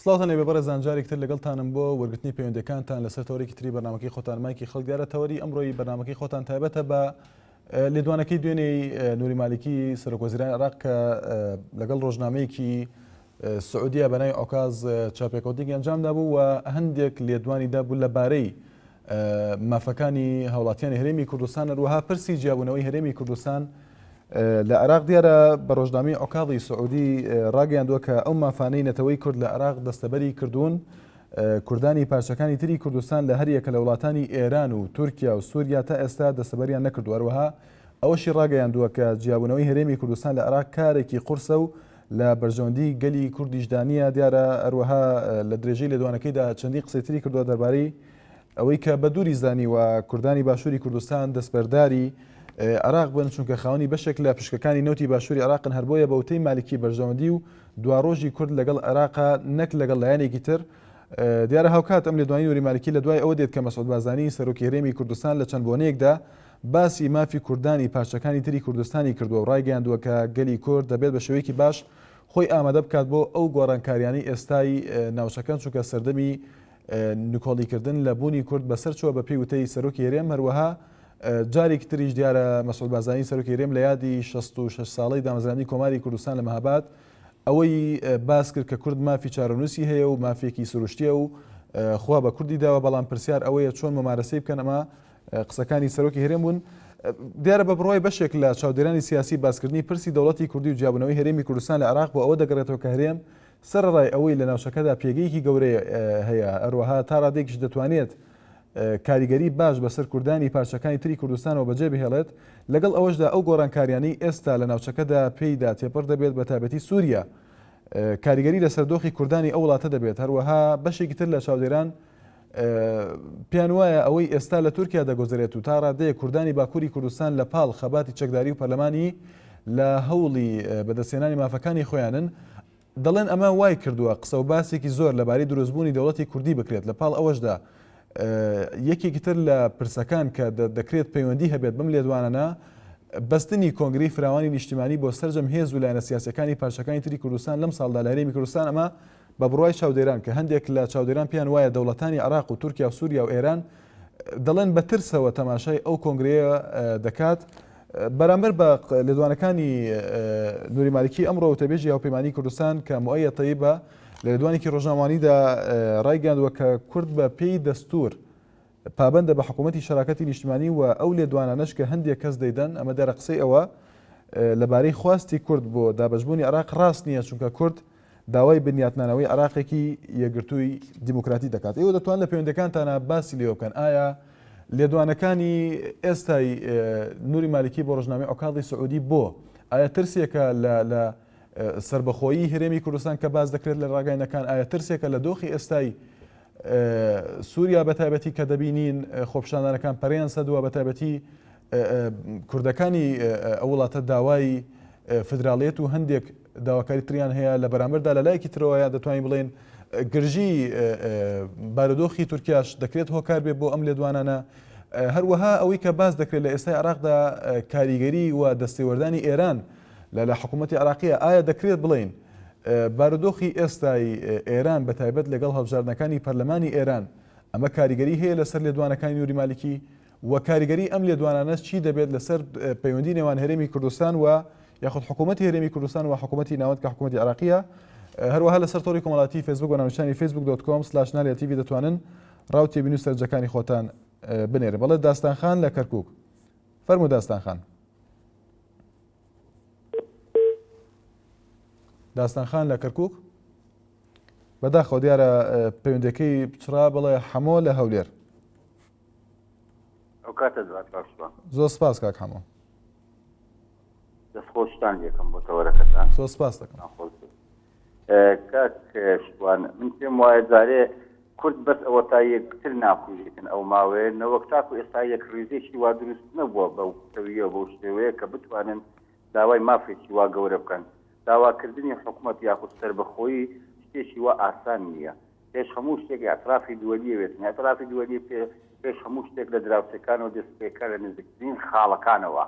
سڵاوتان لێبێ بەڕێزان جارێکی تر لەگەڵتانم بۆ وەرگرتنی پەیوەندیەکانتان لەسەر تەوەرێکی تری بەرنامەکەی خۆتان مایکی خەڵک دیارە تەوەری ئەمڕۆی بەرنامەکەی خۆتان تایبەتە بە لێدوانەکەی دوێنێی نوری مالیکی سەرۆک وەزیرانی عێراق کە لەگەڵ ڕۆژنامەیەکی سعودیە بە ناوی عوکاز چاپێکەوتنێکی ئەنجام دابوو و هەندێک لێدوانی دابوو لەبارەی مافەکانی هاوڵاتیانی هەرێمی کوردستان هەروەها پرسی جیابوونەوەی هەرێمی کوردستان لە عێراق دیارە بە ڕۆژنامەی عوکاظی سعودی ڕاگەیاندووە کە ئەو مافانەی نەتەوەی کورد لە عێراق دەستەبەری کردوون کوردانی پارچەکانی تری کوردستان لە هەریەکە لە وڵاتانی ئێران و تورکیا و سووریا تا ئێستا دەستەبەریان نەکردووە هەروەها ئەوەشی ڕاگەیاندووە کە جیابوونەوەی هەرێمی کوردستان لە عێراق کارێکی قورسە و لە بەرژەوەندی گەلی کوردیشدا نییە دیارە هەروەها لە درێژەی لێدوانەکەیدا چەندین قسەی تری کردووە دەربارەی ئەوەی کە بە دووری زانیوە کوردانی باشووری کوردستان دەستبەرداری عێراق بن چونکە خاوەنی بەشێک لە پشکەکانی نەوتی باشووری عێراقن هەر بۆیە بە وتەی مالکی بەرژەوەندی و دواڕۆژی کورد لەگەڵ عێراقە نەک لەگەڵ لایەنێکی تر دیارە هاوکات ئەم لێدوانی نوری مالکی لە دوای ئەوە دێت کە مەسعود بارزانی سەرۆکی هەرێمی کوردستان لە چەند بۆنەیەکدا باسی مافی کوردانی پارچەکانی تری کوردستانی کردووە و ڕایگەیاندووە کە گەلی کورد دەبێت بە شێوەیەکی باش خۆی ئامادە بکات بۆ ئەو گۆڕانکاریانەی ئێستای ناوچەکەن چونکە سەردەمی نکۆڵیکردن لە بوونی کورد بەسەر چووە بەپێی وتەی سەرۆکی هەرێم هەروەها جارێکی تریش دیارە مەسعود بارزانی سەرۆکی هەرێم لە یادی 66 ساڵەی دامەزراندنی کۆماری کوردستان لە مەهاباد ئەوەی باس کرد کە کورد مافی چارەنووسی هەیە و مافێکی سروشتیە و خوا بە کوردی داوە بەڵام پرسیار ئەوەیە چۆن ممارەسەی بکەن ئەمە قسەکانی سەرۆکی هەرێم بوون دیارە بە بڕوای بەشێک لە چاودێرانی سیاسی باسکردنی پرسی دەوڵەتی کوردی و جیابوونەوەی هەرێمی کوردستان لە عێراق بۆ ئەوە دەگەڕێتەوە کە هەرێم سەرەڕای ئەوەی لە ناوچەکەدا پێگەیەکی گەورەی هەیە، هەروەها تا ڕادەیەکیش دەتوانێت کاریگەری باش بەسەر کوردانی پارچەکانی تری کوردستانەوە بەجێ بهێڵێت، لەگەڵ ئەوەشدا ئەو گۆڕانکاریانەی ئێستا لە ناوچەکەدا پێیدا تێپەڕ دەبێت بەتایبەتی سوریا کاریگەری لەسەر دۆخی کوردانی ئەو وڵاتە دەبێت، هەروەها بەشێکی تر لە چاودێران پێیان وایە ئەوەی ئێستا لە تورکیا دەگوزەرێت و تا ڕادەیەک کوردانی باکووری کوردستان لە پاڵ خەباتی چەکداری و پەرلەمانی لە هەوڵی بەدەستهێنانی مافەکانی خۆیانن، دەڵێن ئەمە وای کردووە قسە و باسێکی زۆر لەبارەی دروستبوونی دەوڵەتی کوردی بکرێت، لە پاڵ ئەوەشدا یەکێکی تر لە پرسەکان کە دەکرێت پەیوەندی هەبێت بەم لێدوانانە بەستنی کۆنگرەی فراوانی نیشتیمانی بۆ سەرجەم هێز و لایەنە سیاسیەکانی پارچەکانی تری کوردستان لەم ساڵدا لە هەرێمی کوردستان ئەمە بە بڕوای چاودێران کە هەندێک لە چاودێران پێیان وایە دەوڵەتانی عێراق و تورکیا و سوریا و ئێران دەڵێن بە ترسەوە تەماشای ئەو کۆنگرەیە دەکات بەرامبەر بە لێدوانەکانی نوری مالکی ئەمڕۆ وتەبێژی هاوپەیمانی کوردستان کە موئەیەد تەیبە لە لێدوانێکی ڕۆژنامەوانیدا ڕایگەیاندووە کە کورد بە پێی دەستور پابەندە بە حکوومەتی شەراکەتی نیشتمانی و ئەو لێدوانانەش کە هەندێک کەس دەیدەن ئەمە دەرە قسەی ئەوە لەبارەی خواستی کورد بۆ دابەشبوونی عێراق ڕاست نییە چونکە کورد داوای بنیاتنانەوەی عێراقێکی یەکگرتووی دیموکراتی دەکات. ئێوە دەتوان لە پەیوەندەکانتانە باسی لێوە بکەن ئایا لێدوانەکانی ئێستای نوری مالکی بۆ ڕۆژنامەی عوکاظی سعودی بۆ ئایا ترسێکە لە لە سربەخۆیی هەرێمی کوردستان کە باس دەکرێت لە ڕاگەیەنەکان ئایا ترسێکە لە دۆخی ئێستای سووریا بە تایبەتی کە دەبینین خۆپشاندانەکان پەریان سەدووە بە تایبەتی کوردەکانی ئەو وڵاتە داوای فدراڵیەت و هەندێک داواکاری تریان هەیە لە بەرامبەردا لە لایەکی ترەوە یان دەتوانین بڵێن گرژی بارودۆخی تورکیاش دەکرێت هۆکار بێ بۆ ئەم لێدوانانە هەروەها ئەوەی کە باس دەکرێت لە ئێستای عراقدا کاریگەری و دەستێوەردانی ئێران لە لە حکوومەتتی عراقیە ئایا دەکرێت بڵین بارودۆخی ئێستای ئێران بە تایبەت لەگەڵ هەڵبژاردنەکانی پەرلەمانی ئێران ئەمە کاریگەری هەیە لەسەر لێدوانەکانی نوری مالکی و کاریگەری ئەم لێدوانانەش چی دەبێت لەسەر پەیوەندی نێوان هەرێمی کوردستان و یاخود حکوومەتی هەرێمی کوردستان و حکوومەتی ناوەند کە حکوومەتی عێراقیە هەروەها لەسەر تۆڕی کۆمەڵاتی فەیسبوک بە ناونیشانی فەیسبوک dot com slash نالیا تیڤی دەتوانن ڕاو تێبینی و سەرنجەکانی خۆتان بنێرن بەڵێ داستان خان لە کەرکوک فەرموو داستان خان داستان خان لە کەرکک بەداخەوە دیارە پەیوەندەکەی پچڕا بڵێ حەمۆ لە هەولێر ئەو کاتە دوات کاک شوان. زۆر سپاس کاک حەمۆ. دەست خۆشتان لێکەم بۆ تەوەرەکەتان. زۆر سپاس دەکەم. خۆش بێت. کاک شوان من پێم وایە جارێ کورد بەس ئەوە تا یەکتر ناکوژێتن ئەو ماوەیە نەوەک تاکو ئێستا یەک ڕیزێکی وا دروست نەبووە بەو پتەویە بەو شێوەیە کە بتوانن داوای مافێکی وا گەورە بکەن داواکردنی حکومەت یاخود سەربەخۆیی شتێکی وا ئاسان نییە پێش هەموو شتێک ئیعترافی دووەلی ئەوێتن، ئیعترافی دووەلی پێ پێش هەموو شتێک لە دراوسێکانەوە دەست پێکا لە نزیکترین خاڵەکانەوە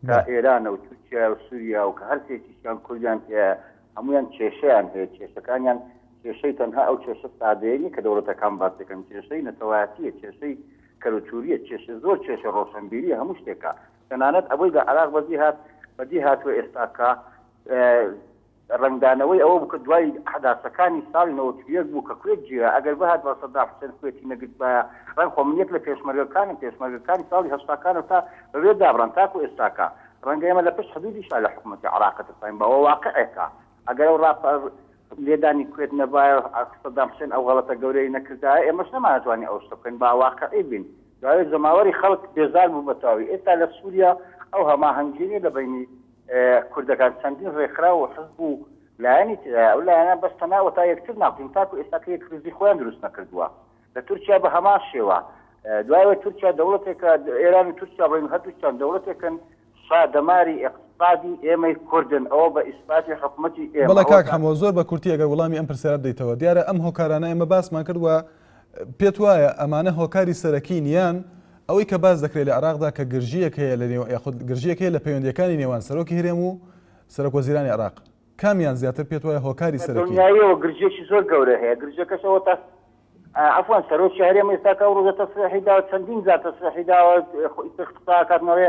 کە ئێرانە و تورکیا و سووریا و کە هەر سێکیشیان کوردیان تیایە هەموویان کێشەیان هەیە کێشەکانیان. کێشەی تەنها ئەو کێشە سادەیە نیە کە دەوڵەتەکان باس دەکەن، کێشەی نەتەوایەتیە، کێشەی کەلوتوریە، کێشە زۆر کێشە ڕۆشەنبیریە، هەموو شتێکە. تەنانەت ئەوەی لە عێراق بەدی هات بەدی هاتووە ئێستاکە ڕەنگدانەوەی ئەوە بوو کە دوای ئەحداسەکانی ساڵی 91 بوو کە کوێت گیرا، ئەگەر بهاتبا سەدام حوسێن کوێتی نەگرتبایە، ڕەنگ خۆ من یەک لە پێشمەرگەکانم، پێشمەرگەکانی ساڵی هەشتاکانەوە تا بەبێ دابڕان تاکو ئێستاکە، ڕەنگە ئێمە لە پشت حدودیشا لە حکومەتی عێراق ترساین، بە ئەوە واقعێکە. ئەگەر ئەو ڕاپە لێدانی کوێت نەبایە سەدام حوسێن ئەو غەڵەتە گەورەی نەکردایە ئێمەش نەمانەتوانی ئەو شتە بکەین با واقعی بین دوای جەماوەری خەڵک بێزار بوو بە تەواوی ئێستا لە سووریا ئەو هەماهەنگی نیە لە بەینی کوردەکان چەندین ڕێکخراو و حزب و لایەنی تێدایە ئەو لایەنە بەس تەنها تا یەکتر ناکوژن تاکو ئێستا کە یەکڕیزی خۆیان دروست نەکردووە لە تورکیا بە هەمان شێوە دوای ئەوەی تورکیا دەوڵەتێکە ئێران و تورکیا بڵێن هەردووکیان دەوڵەتێکن شا دەماری ئیقتسادی ئێمەی کوردن ئەوە بە ئیسپاتی حکومەتی ئێمە بەڵێ کاک حەمۆ زۆر بە کورتی ئەگەر وەڵامی ئەم پرسیارە بدەیتەوە دیارە ئەم هۆکارانە ئێمە باسمان کرد و پێت وایە ئەمانە هۆکاری سەرەکین یان ئەوەی کە باس دەکرێت لە عێراقدا کە گرژییەک هەیە لە نێو یاخود گرژییەک هەیە لە پەیوەندییەکانی نێوان سەرۆکی هەرێم و سەرۆک وەزیرانی عێراق کامیان زیاتر پێت وایە هۆکاری سەرەکین؟ دڵنیاییەوە گرژییەکی زۆر گەورە هەیە گرژیەکەش ئەوە تا عەفوەن سەرۆکی هەرێم ئێستا کە ئەو ڕۆژە تەسریحی داوە چەندین جار تەسریحی داوە ئیتر قسە ئەکات نەڵێ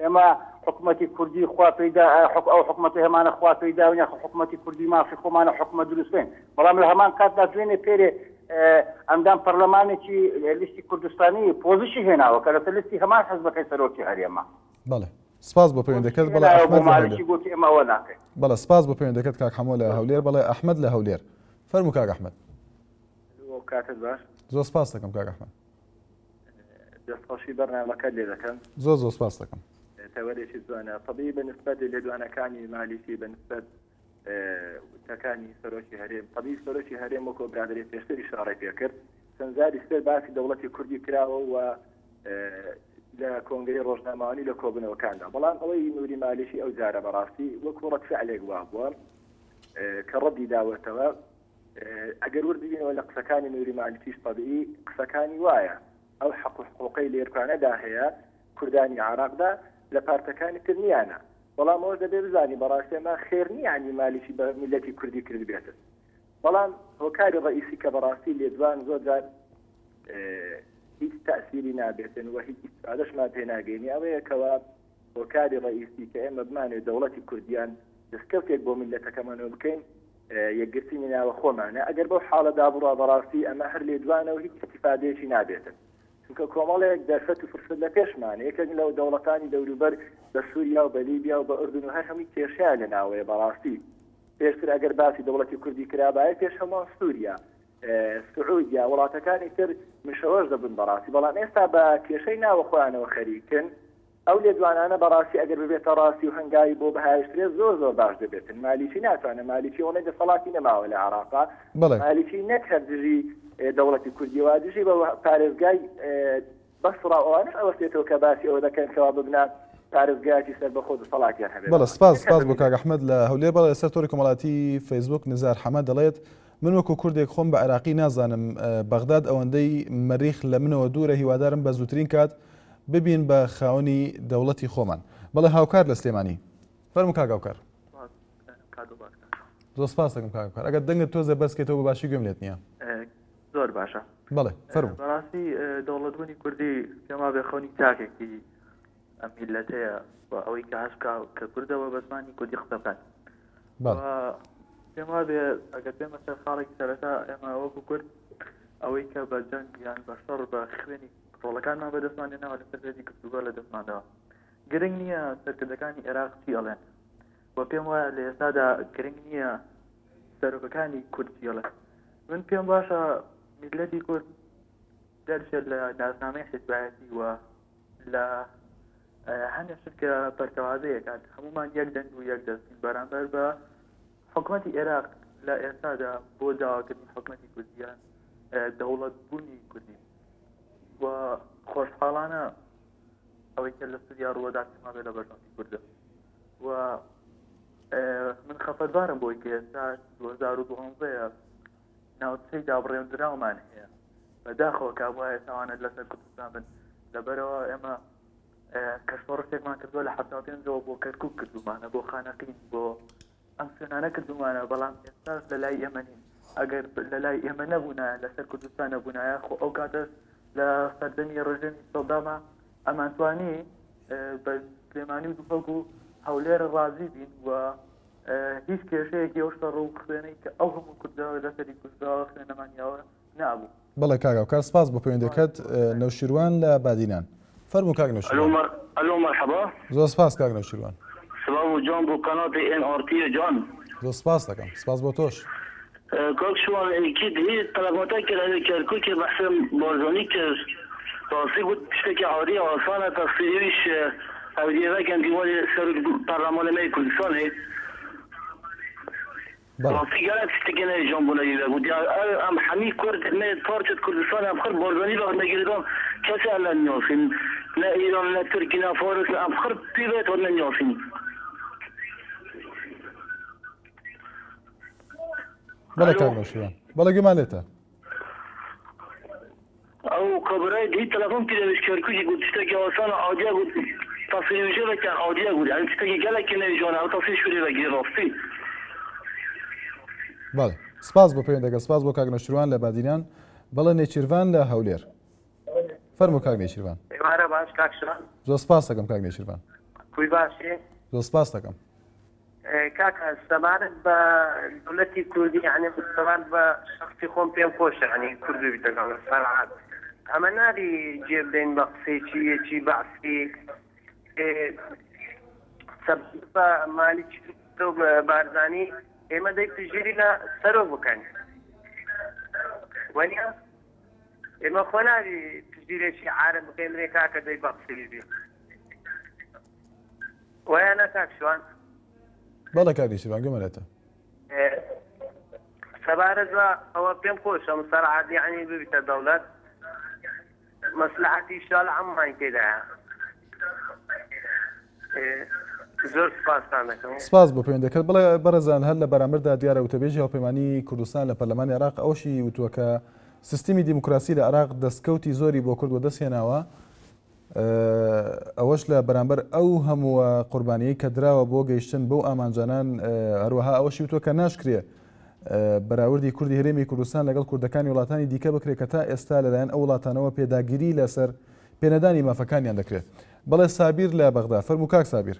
ئێمە حکومەتی کوردی خوا پێیدا ئەو حکومەتی هەمانە خوا پێیداون یاخۆ حکومەتی کوردی مافی خۆمانە حکومەت دروستکەین بەڵام لە هەمان کاتدا دوێنێ پێرێ ئەندام پەرلەمانێکی لیستی کوردستانی پۆزشی هێناوە کە لەسەر لیستی هەمان حزبەکەی سەرۆکی هەرێمە. بەڵێ سپاس بۆ پەیوەندەکەت بەڵێ ئەحمەد لە هەولێر. گوتی ئێمە ئەوە ناکەین. بەڵێ سپاس بۆ پەیوەندەکەت کاک حەمۆ لە هەولێر بەڵێ ئەحمەد لە هەولێر فەرموو کاک ئەحمەد. کاتت باش. زۆر سپاس دەکەم کاک ئەحمەد. دەستخۆشی بەرنامەکەت لێ دەکەم. زۆر زۆر سپاس دەکەم. تەوەرێکی جوانە تەبیعی بە نسبەت لێدوانەکانی مالیکی بە نسبەت وتەکانی سەرۆکی هەرێم تەبیعی سەرۆکی هەرێم وەکۆ برادری پێشتر ئیشاڕەی پێکرد چەند جاری سەر باسی دەوڵەتی کوردی کراوە و لە کۆنگرەی ڕۆژنامەوانی لە کۆبنەوەکاندا بەڵام ئەوەی نوری مالیکی ئەو جارە بەڕاستی وەکو ڕەت فعلێک وابووە کە ڕەدی داوەتەوە ئەگەر ورد ببینەوە لە قسەکانی نوری مالکیش تەبیعی قسەکانی وایە ئەو حەق و حقوقەی لێرکانەدا هەیە کوردانی عراقدا لە پارتەکانی تر نیانە بەڵام ئەوەش دەبێ بزانی بەڕاستی ئەمە خێر نییە عنی مالکی بە میلەتی کوردی کردبێتن بەڵام هۆکاری ڕئیسی کە بەڕاستی لێدوان زۆر جار هیچ تەسیری نابێتن و هیچ ئیسفادەشمان پێ ناگەینی ئەوەیە کەوا هۆکاری ڕئیسی کە ئێمە بمانێت دەوڵەتی کوردیان دەستکەوتێک بۆ میلەتەکەمانەوە بکەین یەکگرتنی ناوە خۆمانە ئەگەر بەو حاڵەدا بڕوا بەڕاستی ئەمە هەر لێدوانە و هیچ ئیسفادەیەکی نابێتن چونکە کۆمەڵێک دەرفەت و فرسەت لە پێشمانە یەکێک لەو دەوڵەتانی دەوروبەر بە سووریا و بە لیبیا و بە ئوردن و هەر هەمووی کێشەیان لە ناوەیە بەڕاستی پێشتر ئەگەر باسی دەوڵەتی کوردی کرابایە پێش هەمووان سووریا سعودیا وڵاتەکانی تر مشەوەش دەبوون بەڕاستی بەڵام ئێستا بە کێشەی ناوە خۆیانەوە خەریکن ئەو لێدوانانە بەڕاستی ئەگەر ببێتە ڕاستی و هەنگاوی بۆ بهاوێژترێت زۆر زۆر باش دەبێتن مالیکی ناتوانێت مالیکی ئەوەنەی دەسەڵاتی نەماوە لە عێراقا بەڵێ. مالیکی نەک هەر دژی دەوڵەتی کوردیەوە دژی بە پارێزگای بەسڕا و ئەوانەش ئەوەستێتەوە کە باسی ئەوە دەکەن کەوا ببنە پارێزگایەکی سەربەخۆ دەسەڵاتیان هەبێت بەڵێ سپاس سپاس بۆ کاک ئەحمەد لە هەولێر بەڵێ لەسەر تۆڕی کۆمەڵاتی فەیسبوک نزار حەمە دەڵێت من وەکو کوردێک خۆم بە عێراقی نازانم بەغداد ئەوەندەی مەریخ لە منەوە دوورە هیوادارم بە زووترین کات ببین بە خاوەنی دەوڵەتی خۆمان. بەڵێ هاوکار لە سلێمانی. فەرموو کاک هاوکار. زۆر سپاس دەکەم کاک هاوکار. ئەگەر دەنگت تۆزێ بەرز کەیتەوە بە باشی گوێم لێت نییە. زۆر باشە. بەڵێ فەرموو. بەڕاستی دەوڵەتبوونی کوردی پێم وابێ خەونی تاکێکی ئەم میللەتەیە و ئەوەی کە هەست بکا کە کوردەوە بە زمانی کوردی قسە بکات. پێم وابێ ئەگەر بێمە سەر خاڵێکی سەرەتا ئێمە وەکو کورد ئەوەی کە بە جەنگ یان بە شەڕ بە خوێنی ڕۆڵەکانمان بەدەستمان هێناوە لەسەر هێزی گفتوگۆ لە دەستمانداوە گرنگ نییە سەرکردەکانی عێراق چی ئەڵێن و پێم وایە لە ئێستادا گرنگ نییە سەرۆکەکانی کورد چی ئەڵێن من پێم باشە میللەتی کورد دەرچێت لە ناسنامەی حیزبایەتی و لە هەندێک شت کە پەرتەوازەیەکات هەمومان یەک دەنگ و یەک دەستین بەرامبەر بە حکومەتی عێراق لە ئێستادا بۆ داواکردنی حکومەتی کوردیان دەوڵەت بوونی کوردی و خۆشحاڵانە ئەوەی کە لە سووریا ڕووەدات پێمان بێ لە بەرژەوەندی کوردە و من خەفەتبارم بۆی کە ئێستا 2012 ناوچەی دابڕێندراومان هەیە بەداخەوە کابواە تاوانە لەسەر کوردستان بن لەبەرەوە ئێمە کە شۆڕشێکمان کردووە لە 75ەوە بۆ کەرکک کردومانە بۆ خانەقین بۆ ئەم شوێنانە کردومانە بەڵام ئێستاش لە لای ئێمە نین. ئەگەر لە لای ئێمە نەبوونایە لەسەر کوردستان نەبوونایە خۆ ئەو کاتەش لە سەردەمی ڕژێمی سەدامە ئەمانتوانی بە سلێمانی و دهۆک و هەولێر ڕازی بین و هیچ کێشەیەکی ئەو شەڕ و خوێنەی کە ئەو هەموو کوردە لەسەری کوژراوە خوێنەمانیاوە نابوو. بەڵێ کاک هاوکار سپاس بۆ پەیوەندیەکەت نەوشیروان لە بادینان فەرموو کاک نەوشیروان. ئەلۆ مەرحەبا. زۆر سپاس کاک نەوشیروان. سڵاو و جان بۆ کەناتی ئێن ئاڕ تی جان. زۆر سپاس دەکەم سپاس بۆ تۆش. کاک شوان ئێکی دهی تەلەفۆنتە کرد ئەوێ کەرکوکێ بەحسێ بارزانی کرد ڕاستی گوت شتێکی عادیە ئاسانە تەفسیریش ئەودیە ڤەکەن دیواری سەرۆک پەرلەمانێ مەی کوردستانێ بەڵێ. ڕاستی گەلەک شتێکی نەی جان بۆ نەوی ڤە گوت ئەم حەمی کورد مێ پارچت کوردستان ئەم خر بارزانی ڤە نەگیردان کەسێ ئەلە نیاسین نە ئیران نە تورکی نە فارس ئەم خر پی ڤێت هۆ نەنیاسین. بەڵێ کاک نەوشیروان بەڵێ گوێمان لێتە. ئەو کابرای دی تەلەفۆن کرێ کەرکوکی گوت شتێکی ئاسانە عادیە گوت تەسیری وژێ بکەن عادیە گوت یعنی شتێکی گەلێکی نەوی جوانە ئەو تەسیر شوێ بەگری ڕاستی. بەڵێ سپاس بۆ پەیوەندەکە سپاس بۆ کاک نەوشیروان لە بادینان بەڵێ نێچیرڤان لە هەولێر فەرموو کاک نێچیرڤان. ئێوارە باش کاک شوان. زۆر سپاس دەکەم کاک نێچیرڤان. کوی باشی؟ زۆر سپاس دەکەم. کاکە سەبارەت بە دەولەتی کوردی یعنی من سەبارەت بە شەخسی خۆم پێم خۆشە یعنی کورد ببیتە دەوڵەت سەرعات ئەمە نابی جێ بدەین بە قسەیەکی یەکی بەعسی سەبارەت بە مالیکی بارزانی ئێمە دەی پشتگیری لە سەرۆک بکەن وەنیە ئێمە خۆ نابی پشتگیرێکی عارەب بکەین رێ کاکە دەی بە قسەی بی وایە نا کاک شوان؟ بەڵێ کاک نێچیرڤان گوێمان لێتە. سەبارەت بە ئەوە پێم خۆشە مسەرعات یەعنی ببیتە دەوڵەت مەسلحەتی شال عەممانی تێدایە. زۆر سپاستان دەکەم. سپاس بۆ پەیوەندەکەت. بەڵێ بەڕێزان هەر لە بەرامبەردا دیارە وتەبێژی هاوپەیمانیی کوردستان لە پەرلەمانی عێراق ئەوەشی وتووە کە سیستمی دیموکراسی لە عێراق دەستکەوتی زۆری بۆ کورد وەدەست هێناوە، ئەوەش لە بەرامبەر ئەو هەمووە قوربانیەی کە دراوە بۆ گەیشتن بەو ئامانجانان هەروەها ئەوەشی وتووە کە ناشکرێ بەراوردی کوردی هەرێمی کوردستان لەگەڵ کوردەکانی وڵاتانی دیکە بکرێت کە تا ئێستا لەلایەن ئەو وڵاتانەوە پێداگیری لەسەر پێنەدانی مافەکانیان دەکرێت. بەڵێ سابیر لە بەغدا فەرموو کاک سابیر.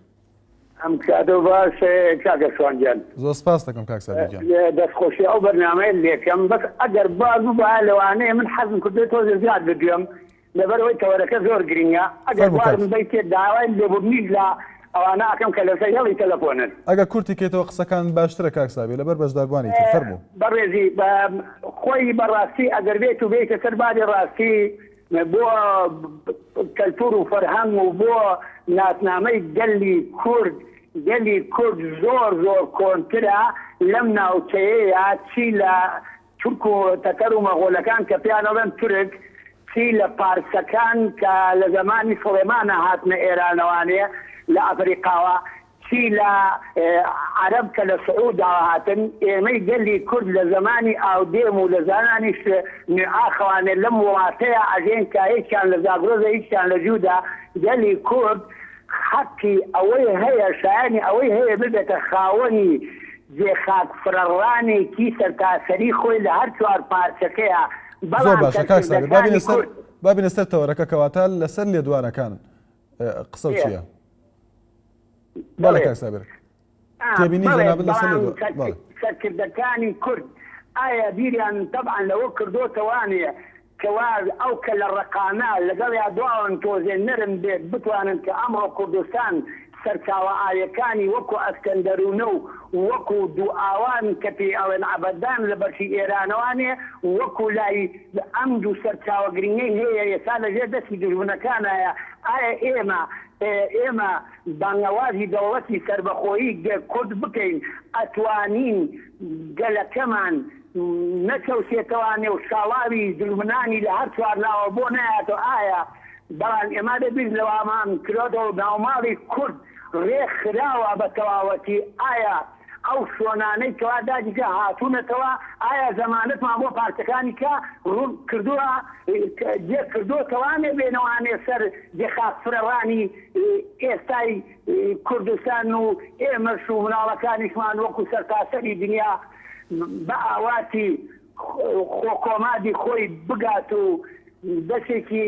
ئەم کاتە باش کاکە شوان گیان. زۆر سپاس دەکەم کاک سابیر گیان. دەست خۆشی ئەو بەرنامەیە لێکەم بەس ئەگەر باز ببایە لەوانەیە من حەزم کردوێ تۆزێ زیاد بدوێم لەبەرئەوەی تەوەرەکە زۆر گرینگە ئەگەر فەرموو کاک. بوارم بەیتێ داوای لێبوردنیش لە ئەوانە ئەکەم کە لەسەر هێڵی تەلەفۆنن. ئەگەر کورتی کەیتەوە قسەکانت باشترە کاک سابیر لەبەر بەشداربوانی تر فەرموو. بەڕێزی بە خۆی بەڕاستی ئەگەر بێت و بێیتە سەر باری ڕاستی بۆ کەلتور و فەرهەنگ و بۆ ناسنامەی گەلی کورد گەلی کورد زۆر زۆر کۆنترە لەم ناوچەیەیە چی لە تورک و تەتەر و مەغۆلەکان کە پێیان ئەڵێن تورک، چی لە پارسەکان کە لە زەمانی سڵێمانە هاتنە ئێرانەوانێ لە ئەفریقاوە، چی لە عەرەب کە لە سعوداوە هاتن، ئێمەی گەلی کورد لە زەمانی ئاودێم و لە زانانی نوێئاخەوانێ لەم وڵاتەیا ئەژێن کە هیچیان لە زاگرۆزە هیچیان لە جودا، گەلی کورد حەقی ئەوەی هەیە شایانی ئەوەی هەیە ببێتە خاوەنی جێ خاک فرەڕانێکی سەرتاسەری خۆی لە هەر چوار پارچەکەیا، زۆر بەڵام باشە کاک سابیر با سەرکردەکانی بینە سەر کورد. با بینە سەر تەوەرەکە کەواتە لەسەر لێدوانەکان قسە و ئێ چییە؟ بەڵێ بەڵێ کاک سابیر ئا تێبینی بەڵێ جەنابت لەسەر بەڵام لێدوان بەڵێ. سەرکردەکانی کورد ئایا بیریان تەبعەن لەوە کردۆتەوانێ کەوا ئەو کەلە ڕەقانە لەگەڵیا دواون تۆزێ نەرم بێت بتوانن کە ئەمڕۆ کوردستان سەرچاوە ئاویەکانی وەکو ئەسکەندەرونە و وەکو دووئاوان کە پێی ئەڵێن عەبەدان لە بەشی ئێرانەوانێ وەکو لای ئەم دوو سەرچاوە گرنگەی هەیە ئێستا لە ژێر دەستی دوژمنەکانایە ئایا ئێمە ئێمە بانگەوازی دەوڵەتی سەربەخۆیی کورد بکەین ئەتوانین گەلەکەمان نەچەوسێتەوانێ و شاڵاوی دوژمنانی لە هەر چوارلاوە بۆ نایاتەوە ئایا بەڵام ئێمە دەبێ بیر لەوامان کرۆتەوە ناوماڵی کورد ڕێک خراوە بە تەواوەتی ئایا ئەو شۆنانەی کەوا داگیرکرا هاتوونەتەوە ئایا زەمانەتمان بۆ پارچەکانی کە ڕوون کردووە جێ کردۆتەوانێ بێنەوانێ سەر جێ خاک فرەڕانی ئێستای کوردستان و ئێمەش و مناڵەکانیشمان وەکو سەرتاسەری دنیا. بە ئاواتی خۆ کۆمادی خۆی بگات و دەسێکی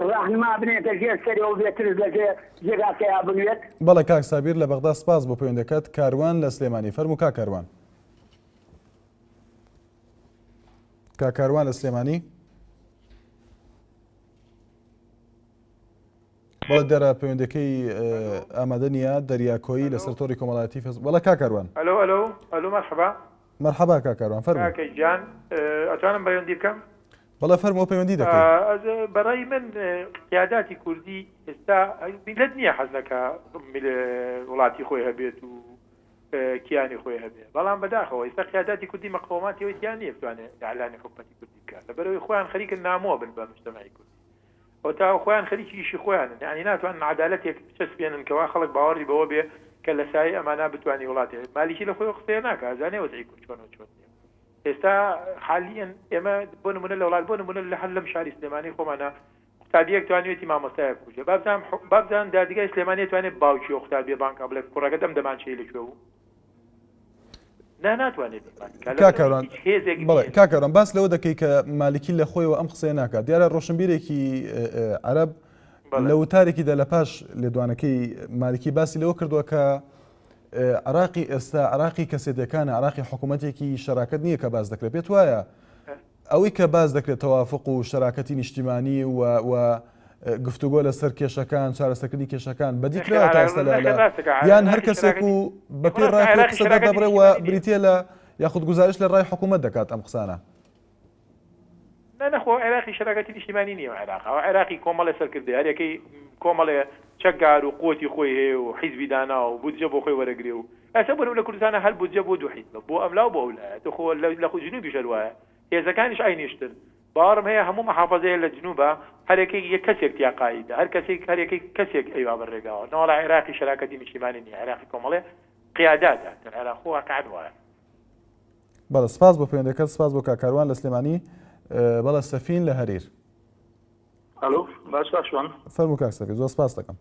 ڕاهنما بنێتە ژێر سەرێ و بێ ترس لە ژێر جێگاکەیا بنوێت؟ بەڵێ کاک سابیر لە بەغدا سپاس بۆ پەیوەندەکەت. کاروان لە سلێمانی فەرموو کاک کاروان. کاک کاروان لە سلێمانی. بەڵێ دیارە پەیوەندەکەی ئامادە نییە دەریا کۆیی لەسەر تۆڕی کۆمەڵایەتی فەس بەڵێ کاک کاروان. ئەلۆ ئەلۆ ئەلۆ مەرحەبا. مەرحەبا کاک کاروان فەرموو. کاکە گیان ئەتوانم پەیوەندی بکەم؟ بەڵێ فەرموو پەیوەندی دەکەی. بەڕای من قیاداتی کوردی ئێستا میللەت نییە حەز نەکا وڵاتی خۆی هەبێت و کیانی خۆی هەبێ بەڵام بەداخەوە ئێستا قیاداتی کوردی مەقەوماتی ئەوەی تیا نییە بتوانێت ئیعلانی حکومەتی کوردی بکات لەبەرئەوەی خۆیان خەریکن نامۆ بن بە مجتەمەعی کوردی ئەوەتا خۆیان خەریکی ئیشی خۆیانن یانی ناتوانن عەدالەتێک بچەسپێنن کەوا خەڵک باوەڕی بەوە بێ کە لە سایەی ئەمانا بتوانی وڵاتێ مالیکی لە خۆیەوە قسەیە ناکا ئەزانێ وەزعی کورد چۆنە و چۆن نیە ئێستا حالیەن ئێمە بۆ نمونە لە وڵات بۆ نمونە لە هەر لەم شاری سلێمانی خۆمانە قوتابیەک توانیوێتی مامۆستایەک بکوژێ بابزانم بابزانم دادگای سلێمانی توانێت باوکی ئەو قوتابیە بانگ کا بڵێ کوڕەکەت ئەم دەمانچەی لە کوێ بوو کاک کاروان باس لەوە دەکەی کە مالکی لە خۆیەوە ئەم قسەیە ناکات دیارە ڕۆشنبیرێکی عەرەب لە وتارێکیدا لە پاش لێدوانەکەی مالکی باسی لەوە کردووە کە عراقی ئێستا عراقی کەسێتەکانە عراقی حکوومەتێکی شەراکەت نییە کە باس دەکرێت پێت وایە ئەوەی کە باس دەکرێت تەوافق و شەراکەتی نیشتیمانی و و گفتوگۆ لەسەر کێشەکان، چارەسەرکردنی کێشەکان بەدی کراوە تا ئێستا لە یان هەر کەسێک و بەپێی ڕای خۆی قسە دەردەبڕێ و بریتییە لە یاخود گوزارش لە ڕای حکوومەت دەکات ئەم قسانە؟ نا نەخۆ عێراقی شەراکەتی نیشتیمانی نییە عێراق ئەوە عێراقی کۆمەڵێ سەرکردەیە هەریەکەی کۆمەڵێ چەکدار و قوتی خۆی هەیە و حیزبی داناوە و بودجە بۆ خۆی وەرەگرێ و ئێستا بۆ نمونە کوردستانە هەر بودجە بۆ دوو حیزبە بۆ ئەملا و بۆ ئەولایە تۆ خۆ لە جنوبیش هەر وایە هێزەکانیش عەینیشتن باوەڕم هەیە هەموو محافەزەیە لە جنوبا هەرێکەی یەک کەسێک تیا قائیدە هەر کەسێک هەرێکەی کەسێک ئەیوا بە رێگاوە نەوەڵا عێراقی شەراکەتی نیشتیمانی نیە عێراقی کۆمەڵێ قیاداتە تر عێراق خۆ واقعەن وایە. بەڵێ سپاس بۆ پەیوەندەکەت سپاس بۆ کاک کاروان لە سلێمانی بەڵێ سەفین لە هەریر. ئەلۆ باش کاک شوان. فەرموو کاک سەفین زۆر سپاس دەکەم.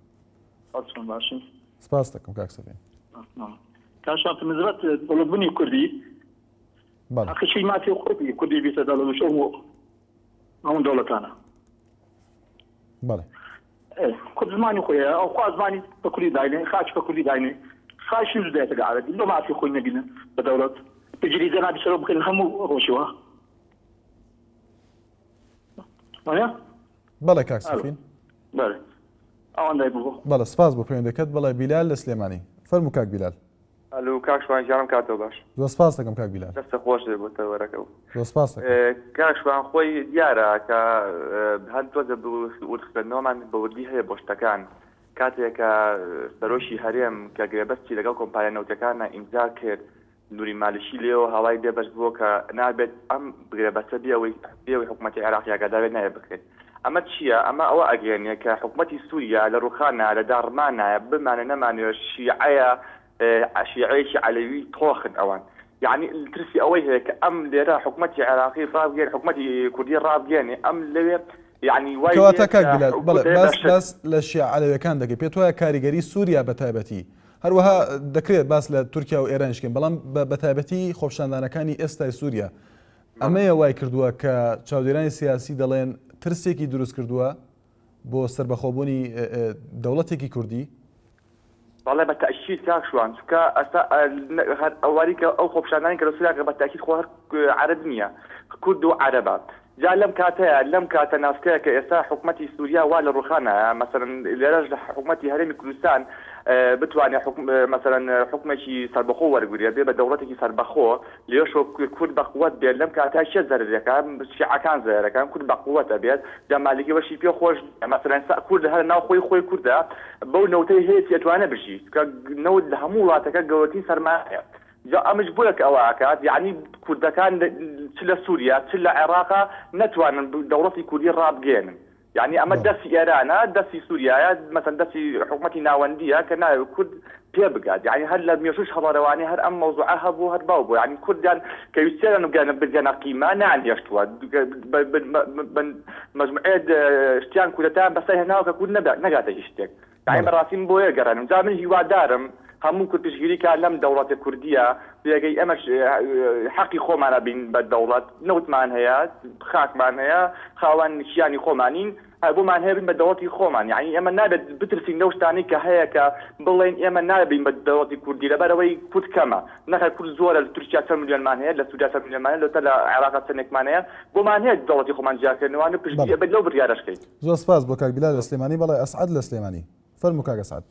چۆن باشن؟ سپاس دەکەم کاک سەفین. کاک شوان په نسبت دەوڵەتبوونی کوردی بەڵێ. حەقی چی مافی خۆی بی کوردی بیتە دەوڵەت و ئەو دەوڵەتانە. بەڵێ. کورد زمانی خۆی هەیە ئەو خوا زمانی بە کوردی داینێ خاچ بە کوردی داینێ خاچ نووس دایتە عەرەبی لۆ مافی خۆی نەبینن بە دەوڵەت بگیری جەنابی سەرۆک بکەن هەموو ڕۆژیوە وایە؟ بەڵێ کاک سەفین. بەڵێ ئەوەندەی بوو. بەڵێ سپاس بۆ پەیوەندەکەت. بەڵێ بیلال لە سلێمانی. فەرموو کاک بیلال. ئەلو کاک شوان گیانم کاتەوە باش. زۆر سپاس دەکەم کاک بیلال. دەستت خۆش بێ بۆ تەوەرەکە و. زۆر سپاس دەکەم. کاک شوان خۆی دیارە کە هەر تۆزە ورد خوێندنەوەمان بە وردی هەیە بۆ شتەکان کاتێ کە سەرۆکی هەرێم کە گرێبەستی لەگەڵ کۆمپانیا نەوتەکانە ئیمزا کرد نوری مالکی لێوە هاوای لێ بەرز بووە کە نابێت ئەم گرێبەستە بێ ئەوەی بێ ئەوەی حکومەتی عێراق ئاگادار بێت نابێت بکرێت. ئەمە چییە؟ ئەمە ئەوە ئەگەیەنێ کە حکومەتی سوریا لە ڕووخانایە، لە داڕمانایە، بمانەوێ نەمانەوێ شیعەیە، شیعەیەکی عەلەوی تۆخن ئەوان. یەعنی ترسی ئەوەی هەیە کە ئەم لێرە حکومەتی عێراقی ڕابگەیەنێ، حکومەتی کوردی ڕابگەیەنێ، ئەم لەوێ یەعنی وای لێ کەواتە کاک کە بیلال، بەڵێ حکومەت باس بە شت. باس لە شیعە عەلەویەکان دەکەی، پێت وایە کاریگەری سوریا بە تایبەتی هەروەها دەکرێت باس لە تورکیا و ئێرانیش بکەین، بەڵام بە تایبەتی خۆپیشاندانەکانی ئێستای سووریا ئەمەیە وای کردووە کە چاودێرانی سیاسی دەڵێن ترسێکی دروست کردووە بۆ سەربەخۆبوونی دەوڵەتێکی کوردی. بەڵێ بە تەئکید کاک شوان چونکە ئەستا هەر ئەواری کە ئەو خۆپیشاندانی کە لە سووریا کە بە تەئکید خۆ هەر عەرەب نییە کورد و عەرەبە جا لەم کاتەیا، لەم کاتە ناسکەیا کە ئێستا حکومەتی سوریا وا لە ڕوخانایە، مەسەلەن لێرەش لە حکومەتی هەرێمی کوردستان بتوانێ حوکم مەسەلەن حوکمێکی سەربەخۆ وەرگرێ، بێ بە دەوڵەتێکی سەربەخۆ، لێرەشەوە کورد بە قوەت بێت، لەم کاتەیا کێ زەرەرەکا؟ شیعەکان زەرەرەکەن، کورد بە قوەت ئەبێت، جا مالکی وەشی پێ خۆش نیە، مەسەلەن ئێستا کورد هەر ناو خۆی خۆی کوردە، بەو نەوتەی هەیەتی ئەتوانێ بژی، چونکە نەوت لە هەموو وڵاتەکە گەورەترین سەرمایەیە. جا ئەمش بۆیە کە ئەوە ئەکات یەعنی کوردەکان چ لە سوریا چ لە عێراقا نەتوانن دەوڵەتی کوردی ڕابگەیەنن یەعنی ئەمە دەستی ئێرانە دەستی سوریایە مەسەن دەستی حکومەتی ناوەندیە کە نایەوێت کورد پێ بگات یەعنی هەر لە مێژووش هەڵەرەوانی هەر ئەم مەوزوعە هەبوو هەر باو بوو یەعنی کوردیان کە ویستیان بگەنە بگەنە قیمە نەیانهێشتووە بە مەجموعەیە شتیان کودەتایان بەسەر هێناوە کە کورد نەگاتە هیچ شتێک یانی بەڕاستی من بۆیە گەڕێنم جا من هیوادارم. هەموو کورد پشتگیری کا لەم دەوڵەتە کوردیە پێگەی ئێمەش حەقی خۆمانە بین بە دەوڵەت نەوتمان هەیە خاکمان هەیە خاوەن کیانی خۆمانین هەر بۆمان هەیە بین بە دەوڵەتی خۆمان یانی ئێمە نابێت بترسین لەو شتانەی کە هەیە کە بڵێین ئێمە نابێت بین بە دەوڵەتی کوردی لەبەرئەوەی کورد کەمە نەخێر کورد زۆرە لە تورکیا چەند ملیۆنمان هەیە لە سوریا چەند ملیۆنمان هەیە لۆتە لە عێراق چەندێکمان هەیە بۆمان هەیە دەوڵەتی خۆمان جیاکەینەوە و پشتگیری بەڵێ ئەبێت لەو بڕیارەش کەین. زۆر سپاس بۆ کاک بیلال لە سلێمانی بەڵێ ئەسعەد لە سلێمانی فەرموو کاک ئەسعەد.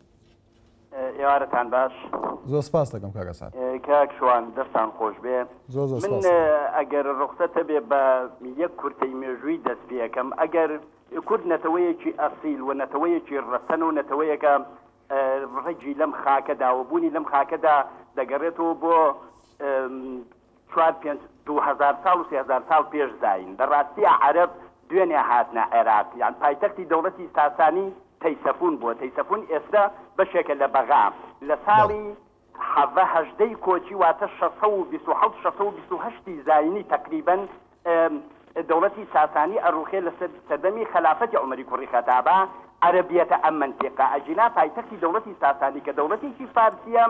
ئێوارەتان باش. زۆر سپاست دەکەم کاک ئەسعەد. کاک شوان دەستان خۆش بێ. زۆر زۆر من سپاست دەکەم. ئەگەر ڕوخسەت هەبێ بە یەک کورتەی مێژووی دەست پێ ئەکەم. ئەگەر کورد نەتەوەیەکی ئەسیل و نەتەوەیەکی ڕەسەن و نەتەوەیەکە ڕەگی لەم خاکەدا و بوونی لەم خاکەدا دەگەڕێتەوە بۆ چوار پێنج 2000 ساڵ و 3000 ساڵ پێش زایین. لە ڕاستیا عەرەب دوێنێ هاتنە عێراق یان پایتەختی دەوڵەتی ساسانی تەیسەفون بووە، تەیسەفون ئێستە بەشێکە لە بەغا، لە ساڵی حەڤە هەژدەی کۆچی واتە 627 628 ی زایینی تەقریبەن دەوڵەتی ساسانی ئەڕوخێ لە سەردەمی خەلافەتی عومەری کوڕی خەتابا عەرەبیەتە ئەم مەنتیقە ئەگینا پایتەختی دەوڵەتی ساسانی کە دەوڵەتێکی فارسیە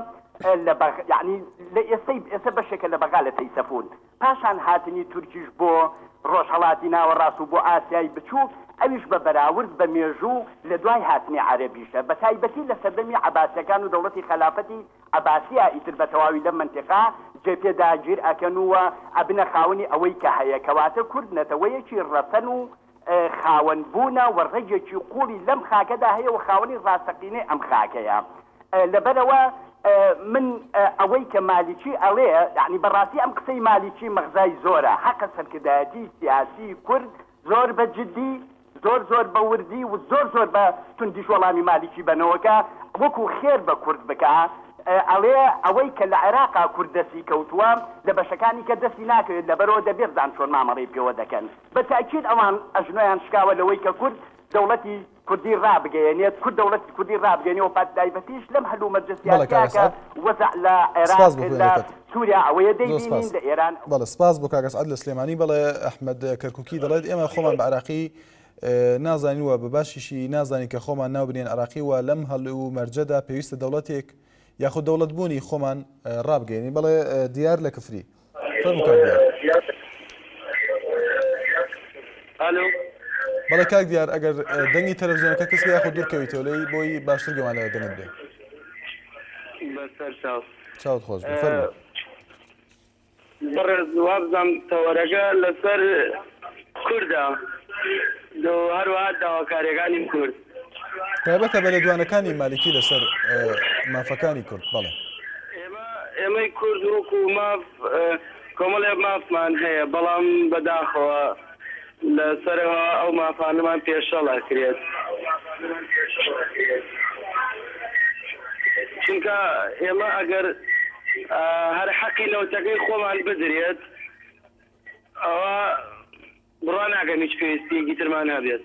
لە بەغ یانی لە ئێستەی ئێستە بەشێکە لە بەغا لە تەیسەفون پاشان هاتنی تورکیش بۆ ڕۆژهەڵاتی ناوەڕاست و بۆ ئاسیای بچووک، ئەویش بە بەراورد بە مێژوو لە دوای هاتنی عەرەبیشە، بە تایبەتی لە سەردەمی عەباسیەکان و دەوڵەتی خەلافەتی عەباسیە ئیتر بە تەواوی لەم مەنتیقە جێ پێ داگیر ئەکەن و ئەبنە خاوەنی ئەوەی کە هەیە، کەواتە کورد نەتەوەیەکی ڕەسەن و خاوەن بوونە و ڕەگێکی قووڵی لەم خاکەدا هەیە و خاوەنی ڕاستەقینەی ئەم خاکەیە. لەبەرئەوە من ئەوەی کە مالیکی ئەڵێ، یەعنی بەڕاستی ئەم قسەی مالیکی مەغزای زۆرە، حەقە سەرکردایەتی سیاسی کورد زۆر بە جدی، زۆر زۆر بە وردی و زۆر زۆر بە توندیش وەڵامی مالیکی بەنەوە کە وەکو خێر بە کورد بکا. ئەڵێ ئەوەی کە لە عێراقا کورد دەستی کەوتووە لە بەشەکانی کە دەستی ناکەوێت، لەبەرئەوە دەبێ بزان چۆن مامەڵەی پێوە دەکەن. بە تەئکید ئەوان ئەژنۆیان شکاوە لەوەی کە کورد دەوڵەتی کوردی ڕابگەیەنێت، کورد دەوڵەتی کوردی ڕابگەیەنێ و بەتایبەتیش لەم هەلومەرجە بەڵێ کاک سیاسیە کە ئەسعەد وەزع لە عێراق سپاس بۆ لە پەیوەندیەکەت. سوریا ئەوەیە زۆر دەیبینین سپاس. لە ئێران. بەڵێ سپاس بۆ کاک ئەسعەد لە سلێمانی. بەڵێ ئەحمەد کەرکوکی دەڵێت ئێمە خۆمان بە عێراقی نازانین و بە باشیشی نازانین کە خۆمان ناو بنێن عێراقی و لەم هەلومەرجەدا پێویستە دەوڵەتێک یاخود دەوڵەتبوونی خۆمان ڕابگەیەنین. بەڵێ دیار لە کفری. فەرموو کاک دیار. ئالۆ. بەڵێ کاک دیار ئەگەر دەنگی تەلەڤزیۆنەکە کز کە یاخود دوور کەویتەوە لێی بۆی باشتر گوێمان لە دەنگت بێ. بەسەر چاو. چاوت خۆش بێ فەرموو. بەڕێز وابزانم تەوەرەکە لەسەر کوردە هەروەها داواکاریەکانی کورد. تایبەتە بە لێدوانەکانی مالیکی لەسەر مافەکانی کورد بەڵێ. ئێمە ئێمەی کورد وەکو ماف کۆمەڵێ مافمان هەیە بەڵام بەداخەوە لە سەرەوە ئەو مافانەمان پێشەڵ ئەکرێت چونکە ئێمە ئەگەر هەر حەقی نەوتەکەی خۆمان بدرێت ئەوە بڕوا ناکەم هیچ پێویستیەکی ترمان هەبێت.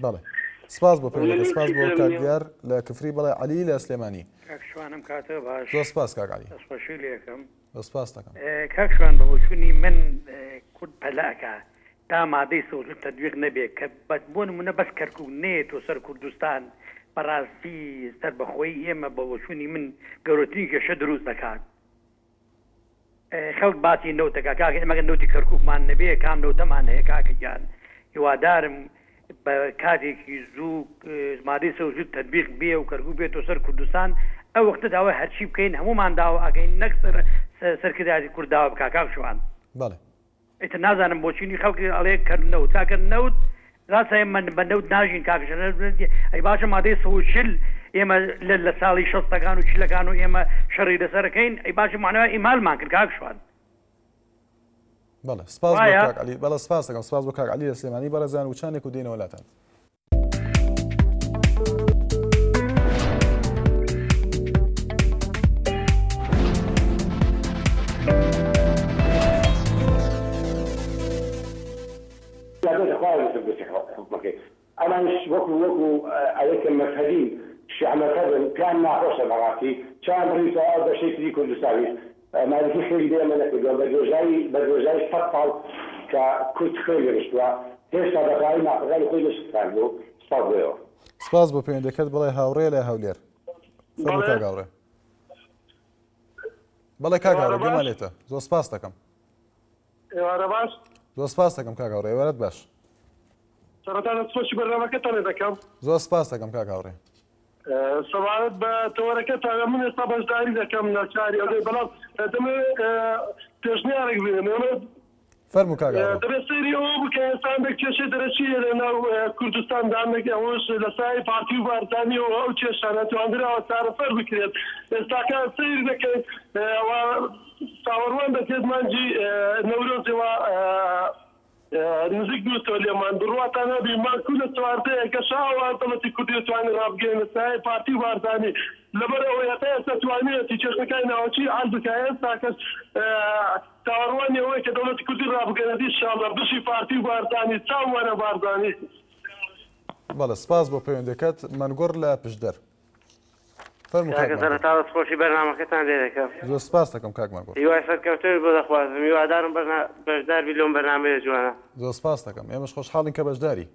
بەڵێ سپاس بۆ پەیوەندیەکە سپاس بۆ کاک دیار لە کفری بەڵێ عەلی لە سلێمانی کاک شوان ئەم کاتە باش زۆر سپاس کاک عەلی دەستخۆشی لێکەم زۆر سپاس دەکەم کاک شوان بە بۆچوونی من کورد پەلە ئەکا تا مادەی سەوز و تەدویق نەبێ کە بۆ نمونە بەس کەرکوک نەیەتۆ سەر کوردستان بەڕاستی سەربەخۆیی ئێمە بە بۆچوونی من گەورەترین کێشە دروست دەکات خەڵک باسی نەوت دەکات کاکە ئێمە گەر نەوتی کەرکوکمان نەبێ کام نەوتەمان هەیە کاکە گیان هیوادارم بە کاتێکی زوو مادەی سەوزی تەتبیق بێ و کەرکوک بێتەوە سەر کوردستان ئەو وەختە داوای هەرچی بکەین هەموومان داوا ئەکەین نەک سەر سەرکردایەتی کورد داوا بکا کاک شوان. بەڵێ. ئیتر نازانم بۆچی نی خەڵک ئەڵێ کەر نەوت کاکە نەوت ڕاستە ئێمە بە نەوت ناژین کاکە ئەی باشە مادەی 140 ئێمە لە لە ساڵی شەستەکان و چلەکان و ئێمە شەڕی لەسەرەکەین ئەی باشە معناوە ئیمالمان کرد کاک شوان بەڵێ سپاس بۆ کاک عەلی بەڵێ سپاس دەکەم سپاس بۆ کاک عەلی لە سلێمانی بەڕێزان وچانێک و دێنەوە لاتان. ئەمانیش وەکو وەکو ئەوەی کە مەزهەبین شیعە مەزهەبن پێیان ناخۆشە بەڕاستی چاویان بڕیوتەوە ئەو بەشەی تری کوردستانیش مالکی خێری بە ئێمە نەکردووە بە درێژایی بە درێژایی سەد ساڵ کە کورد خوێنی ڕشتووە هێشتا بە تەواوی مافەکانی خۆی نەشکاندووە سوپاس بۆ ئێوە. سپاس بۆ پەیوەندەکەت بڵێ هاوڕێ لە هەولێر فەرموو کاک هاوڕێ. بەڵێ کاک هاوڕێ گوێمان لێتە زۆر سپاس دەکەم. ئێوارە باش. زۆر سپاس دەکەم کاک هاوڕێ ئێوارەت باش. سەرەتا دەستخۆشی بەرنامەکەتان لێ دەکەم. زۆر سپاس دەکەم کاک هاوڕێ. سەبارەت بە تەوەرەکەتان من ئێستا بەشداری دەکەم ناچاری ئەوەی بەڵام دەمەوێت پێشنیارێک بێنم ئێمە فەرموو کاک ئاوا. دەبێت سەیری ئەوە بکەین ئێستا هەندێک کێشەی دەرەکی هەیە لە ناو کوردستاندا هەندێک ئەوەش لە سایەی پارتی و بارزانیەوە ئەو کێشانە تواندراوە چارەسەر بکرێت ئێستاکە سەیر دەکەین و چاوەڕوان دەکرێت مانگی نەورۆزەوە نزیک بووتەوە لێمان بڕواتان هەبی مانگ لە چواردەیە گەشە ئەوە دەوڵەتی کوردی دەتوانێت ڕابگەیەنێت سایەی پارتی و بارزانی لەبەر ئەوەی هەتا ئێستا توانیویەتی کێشەکانی ناوەکی حەل بکا ئێستاکەش چاوەڕوانی ئەوەیە کە دەوڵەتی کوردی ڕابگەیەنێت ئیشاڵڵا بژی پارتی و بارزانی چاومانە بارزانی. بەڵێ سپاس بۆ پەیوەندەکەت مەنگوڕ لە پشدەر. فەرموو کاک کاکە مەنگوڕ. سەرەتا دەستخۆشی بەرنامەکەتان لێ دەکەم. زۆر سپاس دەکەم کاک مەنگوڕ. هیوای سەرکەوتنت بۆ دەخوازم هیوادارم بەرنا بەشدار بی لەم بەرنامەیە جوانە. زۆر سپاس دەکەم ئێمەش خۆشحاڵین کە بەشداری.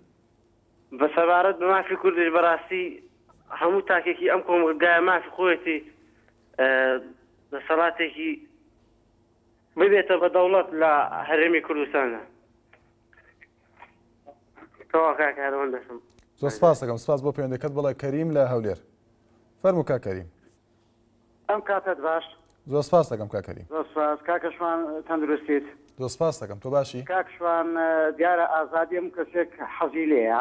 بە سەبارەت بە مافی کوردیش بەڕاستی هەموو تاکێکی ئەم کۆمەڵگایە مافی خۆیەتی دەسەڵاتێکی ببێتە بە دەوڵەت لە هەرێمی کوردستاندا. تەواو کاکە هەر ئەوەندەشم. زۆر سپاس دەکەم سپاس بۆ پەیوەندەکەت بەڵێ کەریم لە هەولێر فەرموو کاک کەریم. ئەم کاتەت باش. زۆر سپاس دەکەم کاک کەریم. زۆر سپاس کاکە شوان تەندروستیت. زۆر سپاس دەکەم تۆ باشی؟ کاک شوان دیارە ئازادی هەموو کەسێک حەزی لێیە.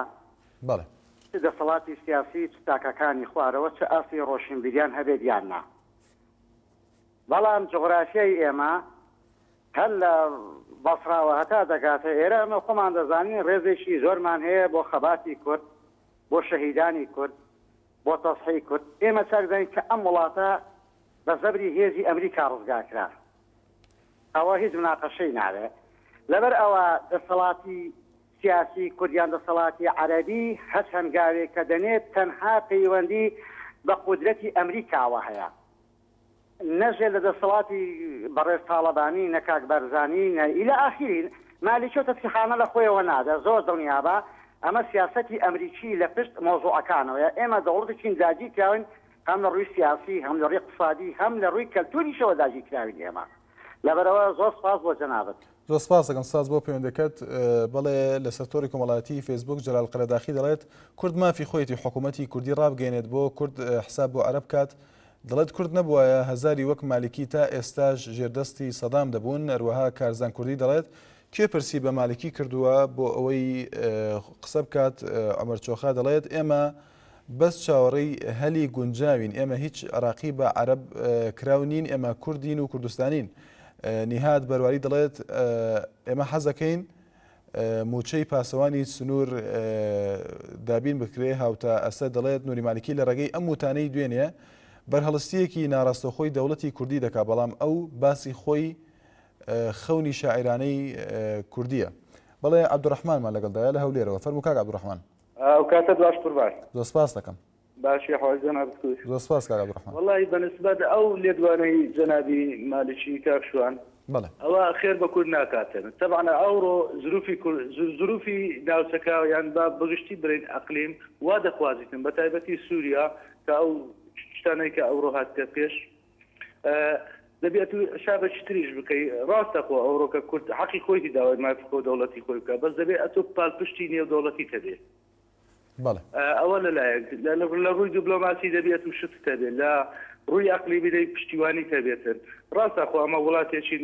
بەڵێ. چ دەسەڵاتی سیاسی چ تاکەکانی خوارەوە چ ئاستی ڕۆشنبیریان هەبێت یان نا. بەڵام جوغرافیای ئێمە هەر لە بەسڕاوە هەتا دەگاتە ئێرە ئەمە خۆمان دەزانین ڕێزێکی زۆرمان هەیە بۆ خەباتی کورد، بۆ شەهیدانی کورد، بۆ تەزحیی کورد. ئێمە چاک دەزانین کە ئەم وڵاتە بە زەبری هێزی ئەمریکا ڕزگار کرا. ئەوە هیچ مناقەشەی ناوێ. لەبەر ئەوە دەسەڵاتی سیاسی کورد یان دەسەڵاتی عەرەبی هەچ هەنگاوێک کە دەنێت تەنها پەیوەندی بە قودرەتی ئەمریکاوە هەیە. نە ژێر لە دەسەڵاتی بەڕێز تاڵەبانی نە کاک بارزانی نە الى آخره مالیکی و تەسریحانە لە خۆیەوە نادا زۆر دڵنیابە ئەمە سیاسەتی ئەمریکی لە پشت مەوزوعەکانەوەیە ئێمە دەوڵەتێکین داگیرکراوین هەم لە ڕووی سیاسی هەم لە ڕووی اقتصادی هەم لە ڕووی کەلتوریشەوە داگیرکراوین ئێمە لەبەرئەوە زۆر سپاس بۆ جەنابت. زۆر سپاس دەکەم سپاس بۆ پەیوەندەکەت بەڵێ لەسەر تۆڕی کۆمەڵایەتی فەیسبوک جەلال قەرەداخی دەڵێت کورد مافی خۆیەتی حکوومەتی کوردی ڕابگەێنێت بۆ کورد حساب بۆ عەرەب کات دەڵێت کورد نەبوایە هەزاری وەک مالکی تا ئێستاش ژێردەستی سەدام دەبوون هەروەها کارزان کوردی دەڵێت کێ پرسی بە مالکی کردووە بۆ ئەوەی قسە بکات عمر چۆخا دەڵێت ئێمە بەس چاوەڕێی هەلی گونجاوین، ئێمە هیچ عێراقی بە عەرەب کراو نین، ئێمە کوردین و کوردستانین. نیهاد بەرواری دەڵێت، ئێمە حەزەکەین مووچەی پاسەوانی سنوور دابین بکرێ. هاوتا ئەسەد دەڵێت، نوری مالکی لە ڕێگەی ئەم وتانەی دوێنێ بەرهەڵستییەکی ناڕاستەوخۆی دەوڵەتی کوردی دەکا، بەڵام ئەو باسی خۆی خەونی شاعیرانەی کوردییە. بەڵێ عەبدولڕەحمانمان لەگەڵدایە لە هەولێرەوە. فەرموو کاک عەبدولڕەحمان. ئەو کاتەت باش قوربان. زۆر سپاست دەکەم. باشی حاڵ جەنابت کوش. زۆر سپاس کاک عەبدولڕەحمان. وەڵاهی بە نسبەت ئەو لێدوانەی جەنابی مالکی کاک شوان بەڵێ. ئەوە خێر بە کورد ناکاتن تەبعەن ئەوڕۆ زروفی کور زروفی ناوچەکە یان با بەگشتی برێین ئەقلیم وا دەخوازیتن بە تایبەتی سوریا کە ئەو شتانەی کە ئەوڕۆ هاتتە پێش دەبی ئەتوو حسابێکی تریش بکەی ڕاستە خۆ ئەوڕۆکە کورد حەقی خۆیتی داوای مافی خۆ دەوڵەتی خۆی بکە بەس دەبێ ئەتۆ پالپشتی نێودەوڵەتیت هەبێ بەڵێ ئەوە لەلایەک لە ڕووی دیبلۆماسی دەبێ ئەتوو شتت هەبێ لە ڕووی ئەقلیمی دەبی پشتیوانیت هەبێتن ڕاستە خۆ ئەمە وڵاتێکی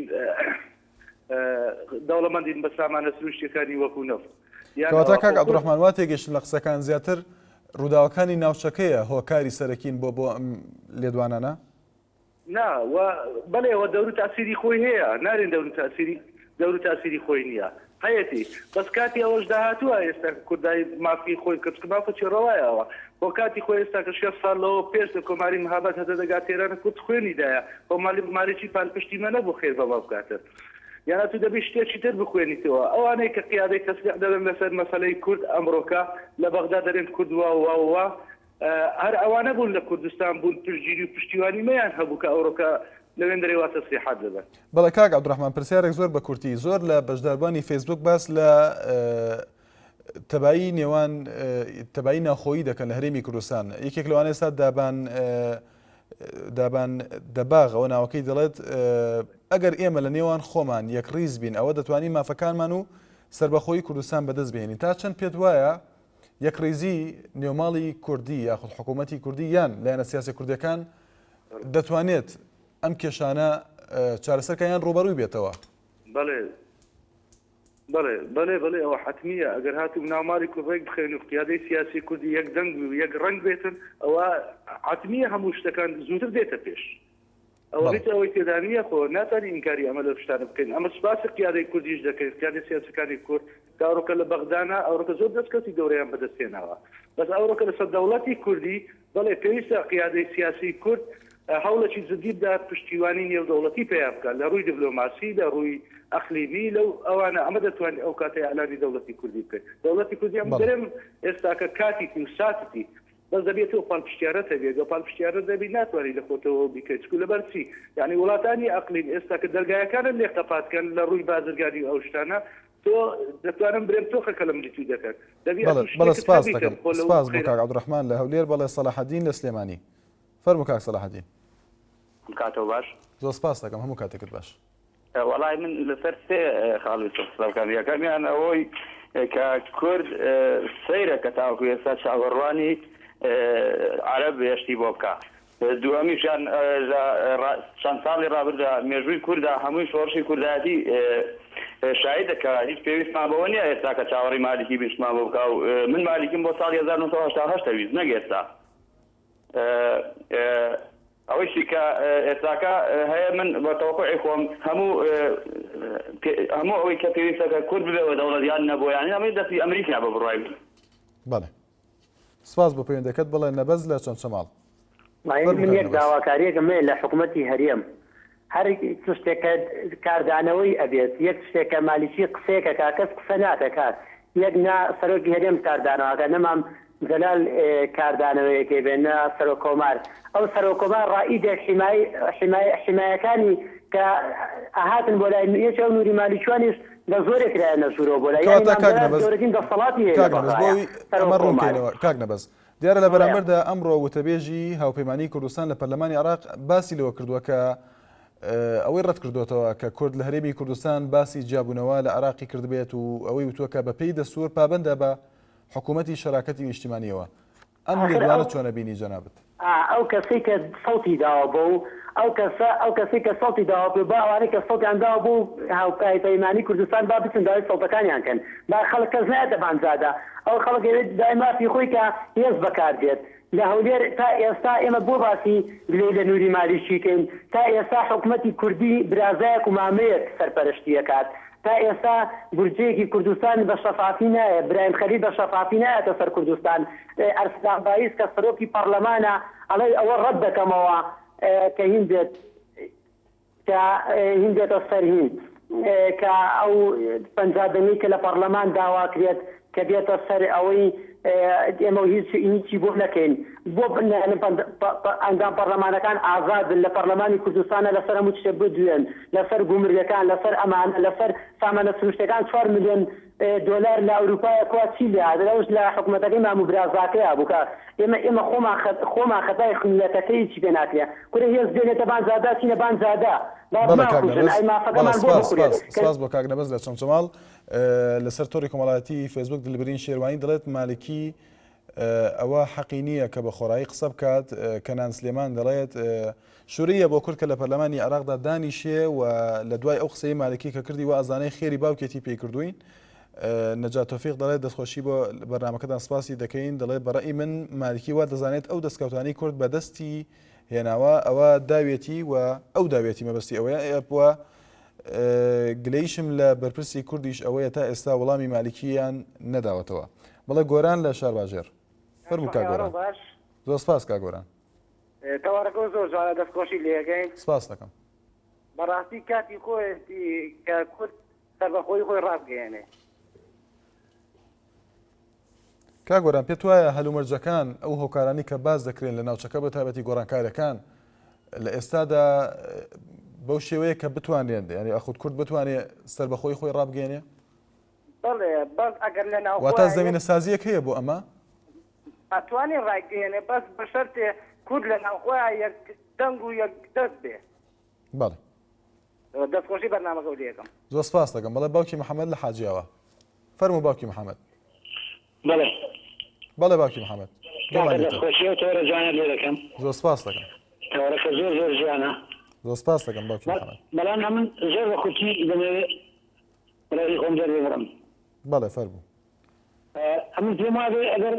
دەوڵەمەندین بە سامانە سروشتیەکانی وەکو نەفت یان کەواتە کاک عەبدوڕەحمان وا تێگەیشتم لە قسەکان زیاتر ڕووداوەکانی ناوچەکەیە هۆکاری سەرەکین بۆ بۆ ئەم لێدوانانە؟ نا و بەڵێ وە دەور و تاسیری خۆی هەیە نارێن دەور و تاسیری دەور و تاسیری خۆی نییە هەیەتی بەس کاتی ئەوەش داهاتووە ئێستا کە کوردای مافی خۆی کە چونکە مافەکی ڕەوایە ئەوە بۆ کاتی خۆی ئێستا کە شێست ساڵ لەوە پێش لە کۆماری مهاباد هەتە دەگا تێران کورد خوێنی دایە خۆ مالی مالکی پالپشتی مە نەبوو خێر بەمە بکاتن یان ئەتوو دەبی شتێکی تر بخوێنیتەوە ئەوانەی کە قیادەی تەسریح دەدەن لەسەر مەسەلەی کورد ئەمڕۆکە لە بەغدا دەرێن کورد وا و وا و وا هەر ئەوانە بوون لە کوردستان بوون پشتگیری و پشتیوانی مەیان هەبوو کە ئەوڕۆکە لەوێندەرێ وا تەسریحات دەدەن. بەڵێ کاک عەبدولڕەحمان پرسیارێک زۆر بە کورتی زۆر لە بەشداربوانی فەیسبوک باس لە. تەبایی نێوان تەبایی ناوخۆیی دەکەن لە هەرێمی کوردستان یەکێک لەوانە ئێستا دابان دابان دەباغ ئەوە ناوەکەی دەڵێت ئەگەر ئێمە لە نێوان خۆمان یەکڕیز بین ئەوە دەتوانین مافەکانمان و سربەخۆی کوردستان بەدەست بهێنین تا چەند پێت وایە یەکڕیزی نێوماڵی کوردی یاخود حکوومەتی کوردی یان لایەنە سیاسی کوردەکان دەتوانێت ئەم کێشانە چارەسەرکەیان ڕوبەروی بێتەوە؟ بەڵێ بەڵێ بەڵێ بەڵێ ئەوە حەتمییە ئەگەر هاتوو ناوماڵی کورد ڕێک بخەین و قیادەی سیاسی کوردی یەک دەنگ و یەک ڕەنگ بێتن ئەوە حەتمییە هەموو شتەکان زووتر دێتە پێش ئەوە هیچ ئەوەی تێدا نییە خۆ ناتوانین ئینکاری ئەمە لەو شتانە بکەین ئەمە سوپاسی قیادەی کوردیش دەکەین قیادە سیاسەکانی کورد کە ئەوڕۆکە لە بەغدانا ئەوڕۆکە زۆر دەستکەوتی گەورەیان بەدەست هێناوە بەس ئەوڕۆکە لەسەر دەوڵەتی کوردی بەڵێ پێویستە قیادەی سیاسی کورد هەوڵێکی جدی بدات پشتیوانی نێودەوڵەتی پەیا بکات لە ڕووی دبلۆماسی لە ڕووی ئەقلیمی لەو ئەوانە ئەمە دەتوانین ئەو کاتە ئیعلانی دەوڵەتی کوردی بکەین دەوڵەتی کوردی ئەم دەرێم ئێستاکە کاتیتی و ساتتی بەس دەبێت تۆ پاڵپشتیارەت هەبێت گەر پاڵپشتیارەت نەبی ناتوانی لە خۆتەوە بیکەیت چکو لەبەر چی یعنی وڵاتانی ئەقلیم ئێستا کە دەرگایەکانت لێ قەپات کەن لە ڕووی بازرگانی و ئەو شتانە تۆ دەتوانم برێم تۆخە کە لە ملی توی دەکەن دەبی بەڵێ ئەتوو بەڵێ شتێکت سپاس هەبیتن دەکەم خۆ لەو سپاس بۆ خەیرە کاک عەبدولڕەحمان لە هەولێر بەڵێ سەلاحەدین لە سلێمانی فەرموو کاک سەلاحەدین. کاتەوە باش. زۆر سپاس دەکەم هەموو کاتێکت باش. وەڵای من لەسەر سێ خاڵ ویستم قسە بکەم یەکەمیان ئەوەی کە کورد سەیرە کە تاوەکو ئێستا چاوەڕوانی عەرەب هێشتی بۆ بکا دووەمیشیان لە چەند ساڵی ڕابردا مێژووی کووردا هەمووی شۆڕشی کوردایەتی شایدە کە هیچ پێویستمان بەوە نییە ئێستا کە چاوەڕی مالیکی بینشمان بۆ بکا و من مالیکیم بۆ ساڵی 1988 ویست نەک ئێستا ئەوەیشی کە ئێستاکە هەیە من بە تەوەقوعی خۆم هەموو هەموو ئەوەی کە پێویستە کە کورد ببێ بە دەوڵەت یان نەبوو یان ئەمەی دەستی ئەمریکا بە بڕوای من. بەڵێ سپاس بۆ پەیوەندەکەت بەڵێ نەبەز لە چەمچەماڵ. من فەرموو کاک یەک نەبەز. داواکاریەکم هەیە لە حکومەتی هەرێم هەر شتێک کە کاردانەوەی ئەبێت یەک شتێک کە مالیکی قسەیەک ئەکا کەس قسە ناکە کاک یەک نا سەرۆکی هەرێم کاردانەوە ئەکا نە مام جەلال کاردانەوەیەکەی بێ نە سەرۆک کۆمار ئەو سەرۆک کۆمار ڕائیدێک حیمای حیمای حیمایەکانی کە ئەهاتن بۆ لای یەکێ ئەو نوری مالیکیانیش بە زۆرێ کرایەنە ژوورەوە بۆ لای یانی کەواتە مام کاک جەلال نەبەز گەورەترین دەسەڵاتی هەیە لە کاک نەبەز بۆ بەغدایە ئەوی سەرۆک ئەمە ڕوون کۆمار کەینەوە کاک نەبەز دیارە لە بەڵێ. بەرامبەردا ئەمڕۆ وتەبێژی هاوپەیمانیی کوردستان لە پەرلەمانی عێراق باسی لەوە کردووە کە ئەوەی ڕەتکردووەتەوە کە کورد لە هەرێمی کوردستان باسی جیابوونەوە لە عێراقی کردبێت و ئەوەی وتووە کە بەپێی دەستوور پابەندە بە حکوومەتی شەراکەتی نیشتیمانییەوە. ئەم ئاخر لێدوانە ئەو چۆنە بینی جەنابت؟ ئا ئەو کەسەی کە سەوتی داوە بەو ئەو کەسە ئەو کەسەی کە سەوتی داوە پێ با ئەوانەی کە سەوتیان داوە بۆ هاوپەیمانی کوردستان با بچن داوای سەوتەکانیان کەن با خەڵک کەس نایەتە بان جادە ئەو خەڵک ئەوێت داوای مافی خۆی کە هێز بەکار دێت لە هەولێر تا ئێستا ئێمە بۆ باسی گلەی لە نوری مالیکی کەین تا ئێستا حکومەتی کوردی برازایەک و مامەیەک سەرپەرشتی ئەکات تا ئێستا بورجەیەکی کوردستان بە شەفافی نایە برایم خەلیل بە شەفافی نایەتە سەر کوردستان ئەرسلان بایز کە سەرۆکی پەڕلەمانە ئەڵێ ئەوە ڕەت دەکەمەوە کە هین بێت کە هین بێتە سەر هین کە ئەو 50 دەنگەی کە لە پەڕلەمان داواکرێت کە بێتە سەر ئەوەی ئێمە هیچ هیچی بۆ نەکەین بۆ ئەندام پەڕلەمانەکان ئازادن لە پەڕلەمانی کوردستانە لەسەر هەموو شتێک بدوێن لەسەر گومرگەکان لەسەر ئەمانە لەسەر سامانە سروشتەکان چوار ملیۆن دۆلار لە ئەوروپایە کوا چی لێ هات ئەوش لە حکومەتەکەی مامو برازاکەیا بوو کە ئێمە ئێمە خۆمان خۆمان خەتای میللەتەکەی هیچی پێ ناکرێ کورە هێز بێنێتە بان جادە چینە بان جادە با بەڵێ کاک بمانکوژن نەبەز ئەی بەڵێ مافەکەمان بۆ سپاس بخورێت سپاس کە سپاس بۆ کاک نەبەز لە چەمچەماڵ لەسەر تۆڕی کۆمەڵایەتی فەیسبوک دلبرین شێروانی دەڵێت مالکی ئەوە حەقی نییە کە بە خۆڕایی قسە بکات کەنان سلێمان دەڵێت شوریە بۆ کورد کە لە پەرلەمانی عێراقدا دانیشێ و لە دوای ئەو قسەی مالکی کە کردی وا ئەزانێ خێری باوکێتی پێی کردوین نەجات تۆفیق دەڵێت دەستخۆشی بۆ بەرنامەکەدان سپاسی دەکەین دەڵێت بەڕئی من مالکی وا دەزانێت ئەو دەستکەوتانی کورد بەدەستی هێناوە ئەوە داوێتی و ئەو داوێتی مەبەستی ئەوەیە ئەپوە گلەیشم لە بەرپرسی کوردیش ئەوەیە تا ئێستا وەڵامی مالکییان نەداوەتەوە. بەڵێ گۆران لە شارباژێڕ. فەرموو کاک گۆران. زۆر سپاس کاک گۆران. تەوارەکەو زۆر جوانە دەست خۆشی لێ ئەکەین. سپاست دەکەم. بەڕاستی کاتی خۆیەتی کە کورد سەربەخۆیی خۆی ڕابگەیەنێ. کاک گۆران پێت وایە هەلومەرجەکان ئەو هۆکارانی کە باس دەکرێن لە ناوچەکە بە تایبەتی گۆڕانکاریەکان لە ئێستادا بەو شێوەیە کە بتوانرێن یعنی ئەخود کورد بتوانێ سەربەخۆی خۆی ڕابگەێنێ؟ بەڵێ بەس ئەگەر لە ناوخۆ واتە زەمینەسازییەک هەیە بۆ ئەمە؟ ئەتوانێ ڕایگەیەنێ بەس بە شەرتێ کورد لە ناوخۆیا یەک دەنگ و یەک دەست بێ. بەڵێ. دەستخۆشی بەرنامەکەو لێ ئەکەم. زۆر سپاست دەکەم. بەڵێ باوکی محەمەد لە حاجیاوا. فەرموو باوکی محەمەد. بەڵێ. بەڵێ باوکی محەمەد. کاکە دەستخۆشی ئەو تەوەرە جوانەت لێ دەکەم. زۆر سپاست دەکەم. تەوەرەکە زۆر زۆر جوانە. زۆر سپاست دەکەم باوکی محەمەد. بەڵام ئەمن زۆر بە کورتی دەمەوێ ڕای خۆم دەرببڕم. بەڵێ فەرموو. ئەمن پێم وابێ ئەگەر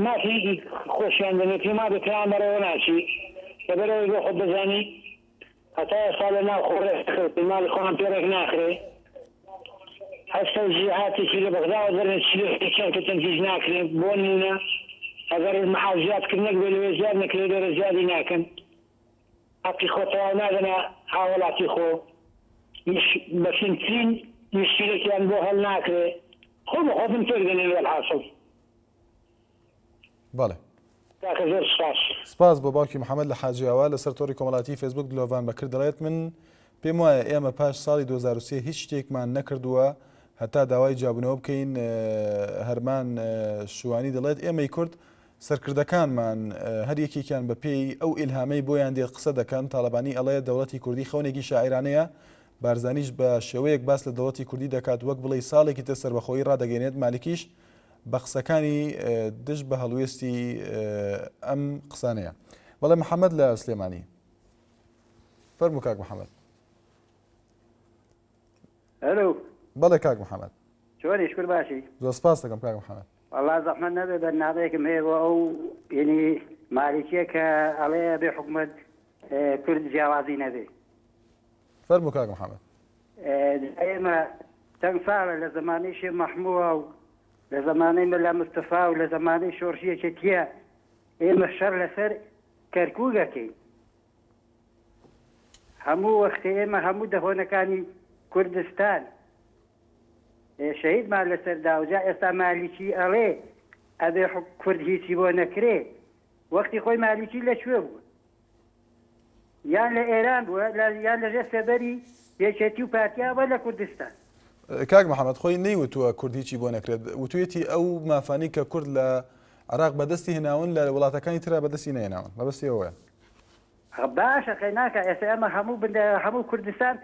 مافی خۆشیان دەنێ پێم وابێ پێیان بەڕێوە ناچی لەبەرئەوەی بۆ خۆت دەزانی هەتا ئێستا لە ناو خۆ ڕێک نەکەوتین ماڵی خۆمان پێ ڕێک ناخرێ هەر تەوجیهاتێکی لە بەغداوە دەرنێ چ لێ کە تەنفیز ناکرێ بۆ نمونە ئەگەر معاش زیاد کردنێک بێ لەوێ زیاد نەکرێ لێرە زیادی ناکەن حەقی خۆ تەواو نادەنە هاوڵاتی خۆ مش بە فینترین مشکیلەکیان بۆ هەل ناکرێ خۆ بە خۆتم تێک دەنێن وەلحاسڵ. بەڵێ. کاکە زۆر سوپاس. سپاس بۆ باوکی محمد لە حاجیاوا لەسەر تۆڕی کۆمەڵاتی فەیسبوک دلۆڤان بەکر دەڵێت من پێم وایە ئێمە پاش ساڵی 2003 هیچ شتێکمان نەکردووە هەتا داوای جیابوونەوە بکەین هەرمان شوانی دەڵێت ئێمەی کورد سەرکردەکانمان هەر یەکێکیان بە پێی ئەو ئیلهامەی بۆیان دێت قسە دەکەن، تاڵەبانی ئەڵێ دەوڵەتی کوردی خەونێکی شاعیرانەیە، بارزانیش بە شێوەیەک باس لە دەوڵەتی کوردی دەکات وەک بڵێی ساڵێکی تر سەربەخۆیی ڕادەگەینێت، مالکیش بە قسەکانی دژ بە هەڵوێستی ئەم قسانەیە. بەڵێ محەمەد لە سلێمانی. فەرموو کاک محەمەد. ئەلو. بەڵێ کاک محەمەد. چۆنی شکر باشی؟ زۆر سپاست دەکەم کاک محەمەد. وەڵا زەحمەت نەبێ بەرنامەیەکم هەیە بۆ ئەو یعنی مالیکیە کە ئەڵێ ئەبێ حکومەت کورد جیاوازی نەبێ. فەرموو کاک محەمەد. ئێمە چەند ساڵە لە زەمانەی شێخ مەحمووە و لە زەمانەی مەلا مستەفا و لە زەمانەی شۆڕشی یەکێتیە ئێمە شەڕ لەسەر کەرکووک ئەکەین. هەموو وەختێ ئێمە هەموو دەهۆنەکانی کوردستان شەهیدمان لەسەر داوە جا ئێستا مالیکی ئەڵێ ئەبێ کورد هیچی بۆ نەکرێ وەختی خۆی مالیکی لە کوێ بوو یان لە ئێران بووە یان لەژێر سێبەری یەکێتی و پارتیا بە لە کوردستان. کاک محەمەد خۆی نەیوتووە کورد هیچی بۆ نەکرێت وتویەتی ئەو مافانەی کە کورد لە عێراق بەدەستی هێناون لە وڵاتەکانی ترا بەدەستی نەهێناون مەبەستی ئەوەیە. باشە قەیناکە ئێستا ئێمە هەموو بندە هەموو کوردستان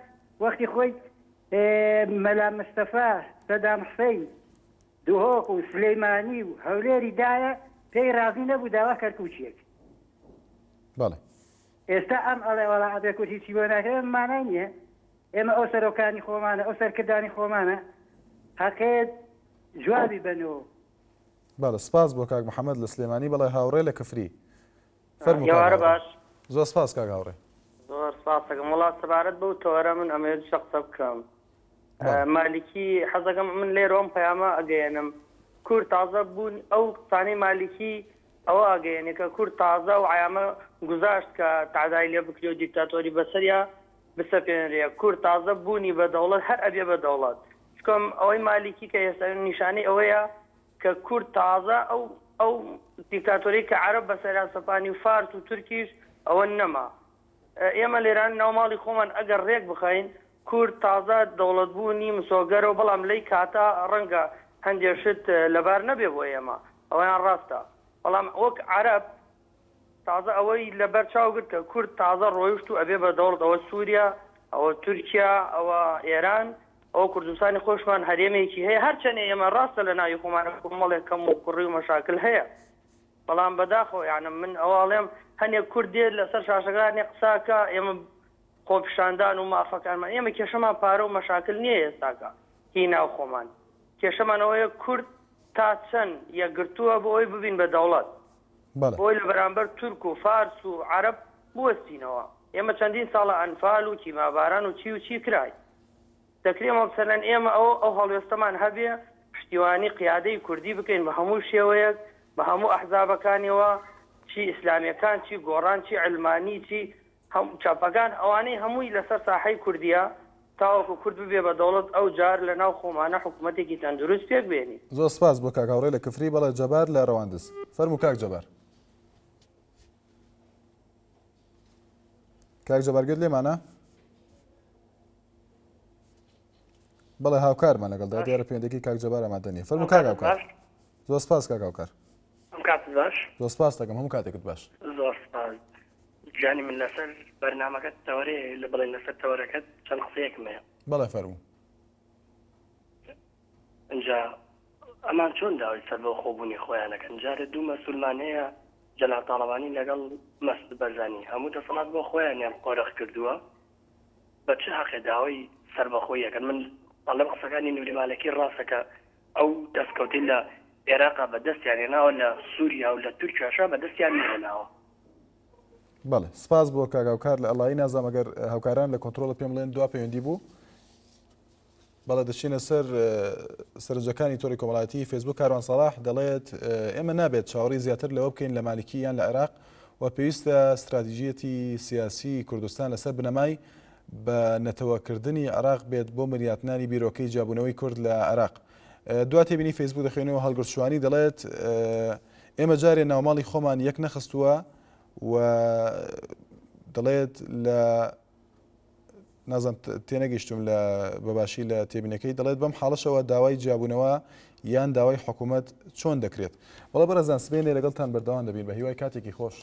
وەختی خۆی مەلا مستەفا سەدام حسین دهۆک و سلیمانی و هەولێری دایە پێی ڕازی نەبوو داوا کەرکوکیەک. بەڵێ. ئێستا ئەم ئەڵێ وەڵا ئەبێ کورد هیچی بۆ ناکرێ مانای نییە ئێمە ئەو سەرۆکانی خۆمانە ئەو سەرکردانی خۆمانە هەقێ جوابی بەنەوە. بەڵێ سپاس بۆ کاک محەمەد لە سلێمانی بەڵێ هاوڕێ لە کفری فەرموو کاک ئێوارە هاوڕێ. باش. زۆر سپاس کاک هاوڕێ. زۆر سپاس دەکەم وەڵا سەبارەت بەو تەوەرە من ئەمەوێت دوو قسە بکەم بەڵێ. مالیکی حەزەکەم من لێرەوە ئەم پەیامە ئەگەیەنم کورد تازە بوون ئەو قسانەی مالیکی ئەوە ئەگەیەنێ کە کورد تازە ئەو عەیامە گوزاشت کە تەعدای لێ بکرێ و دیکتاتۆری بەسەریا بسەپێنرێ کورد تازە بوونی بە دەوڵەت هەر ئەبێ بە دەوڵەت چکم ئەوەی مالیکی کە ئێستا نیشانەی ئەوەیە کە کورد تازە ئەو ئەو دیکتاتۆری کە عەرەب بەسەریا سەپانی و فارس و تورکیش ئەوە نەما ئێمە لێران ناو ماڵی خۆمان ئەگەر ڕێک بخەین کورد تازە دەوڵەت بوونی مسۆگەرە و بەڵام لەی کاتە ڕەنگە هەندێ شت لەبار نەبێ بۆ ئێمە ئەوەیان ڕاستە بەڵام وەک عەرەب تازە ئەوەی لە بەر چاو گرت کە کورد تازە ڕۆیشت و ئەبێ بە دەوڵەت ئەوە سوریا ئەوە تورکیا ئەوە ئێران ئەوە کوردستانی خۆشمان هەرێمێکی هەیە هەرچەنێ ئێمە ڕاستە لە ناوی خۆمانە کۆمەڵێک کەم و کوڕی و مەشاکل هەیە بەڵام بەداخەوە یانە من ئەوە ئەڵێم هەنێک کورد دێت لەسەر شاشەکانێ قساکە ئێمە خۆپیشاندان و مافەکانمان ئێمە کێشەمان پارە و مەشاکل نییە ئێستاکە هی ناو خۆمان کێشەمان ئەوەیە کورد تا چەند یەکگرتووە بۆ ئەوەی ببین بە دەوڵەت بەڵێ. بۆی لە بەرامبەر تورک و فارس و عەرەب بوەستینەوە. ئێمە چەندین ساڵە ئەنفال و کیماباران و چی و چی کراین. دەکرێ مەسەلەن ئێمە ئەو ئەو هەڵوێستەمان هەبێ پشتیوانی قیادەی کوردی بکەین بە هەموو شێوەیەک بە هەموو ئەحزابەکانیەوە چی ئیسلامیەکان چی گۆڕان چی عەلمانی چی هەم چەپەکان ئەوانەی هەمووی لەسەر ساحەی کوردیە تاوەکو کورد ببێ بە دەوڵەت ئەو جار لە ناو خۆمانە حکومەتێکی تەندروست پێک بێنین. زۆر سپاس بۆ کاک هاوڕێ لە کفری بەڵێ جەبار لە رەواندز فەرموو کاک جەبار. کاک جەبار گوێت لێمانە؟ بەڵێ هاوکارمان لەگەڵدا دیارە پەیوەندەکەی کاک جەبار ئامادە نییە. فەرموو کاک هاوکار. زۆر سپاس کاک هاوکار. هەموو کاتت باش. زۆر سپاس دەکەم هەموو کاتێکت باش. زۆر سپاس گیانی من لەسەر بەرنامەکەت تەوەرەیە لە بڵێن لەسەر تەوەرەکەت چەند قسەیەکم هەیە. بەڵێ فەرموو. ئینجا ئەمان چۆن داوای سەربەخۆبوونی خۆیان ئەکەن جارێ دوو مەسولمان هەیە جەلال تاڵەبانی لەگەڵ مەسعود بەرزانی هەموو دەسەڵات بۆ خۆیانیان قۆرخ کردووە بە چ هەقێ داوای سەربەخۆیی ئەکەن من ئەڵێم قسەکانی نوری مالکی ڕاستە کە ئەو دەستکەوتەی لە ئێراقا بە دەستیان هێناوە لە سوریا و لە تورکیاشا بە دەستیان نەهێناوە. بەڵێ سپاس بۆ کاک هاوکار لە ئەڵایی نازانم ئەگەر هاوکاران لە کۆنترۆڵە پێم بڵێن دوا پەیوەندی بوو. بەڵێ دەچینە سەر سەرنجەکانی تۆڕی کۆمەڵایەتی فەیسبوک کاروان ساڵح دەڵێت ئێمە نابێت چاوەڕی زیاتر لەوە بکەین لە مالکی یان لە عێراق و پێویستە ستراتیژیەتی سیاسی کوردستان لەسەر بنەمای بە نەتەوەکردنی عێراق بێت بۆ بنیاتنانی بیرۆکەی جیابوونەوەی کورد لە عێراق. دوا تێبینی فەیسبوک دەخوێنەوە هەڵگورد شوانی دەڵێت ئێمە جارێ ناوماڵی خۆمان یەک نەخستووە و دەڵێت لە نازم تێنەگەیشتوم لە بەباشی لە تێبینەکەی دەڵێت بەم حاڵەشەوە داوای جیابوونەوە یان داوای حکوومەت چۆن دەکرێت بەڵێ بەڕێزان سبەینێ لەگەڵتان بەردەوام دەبین بە هیوای کاتێکی خۆش.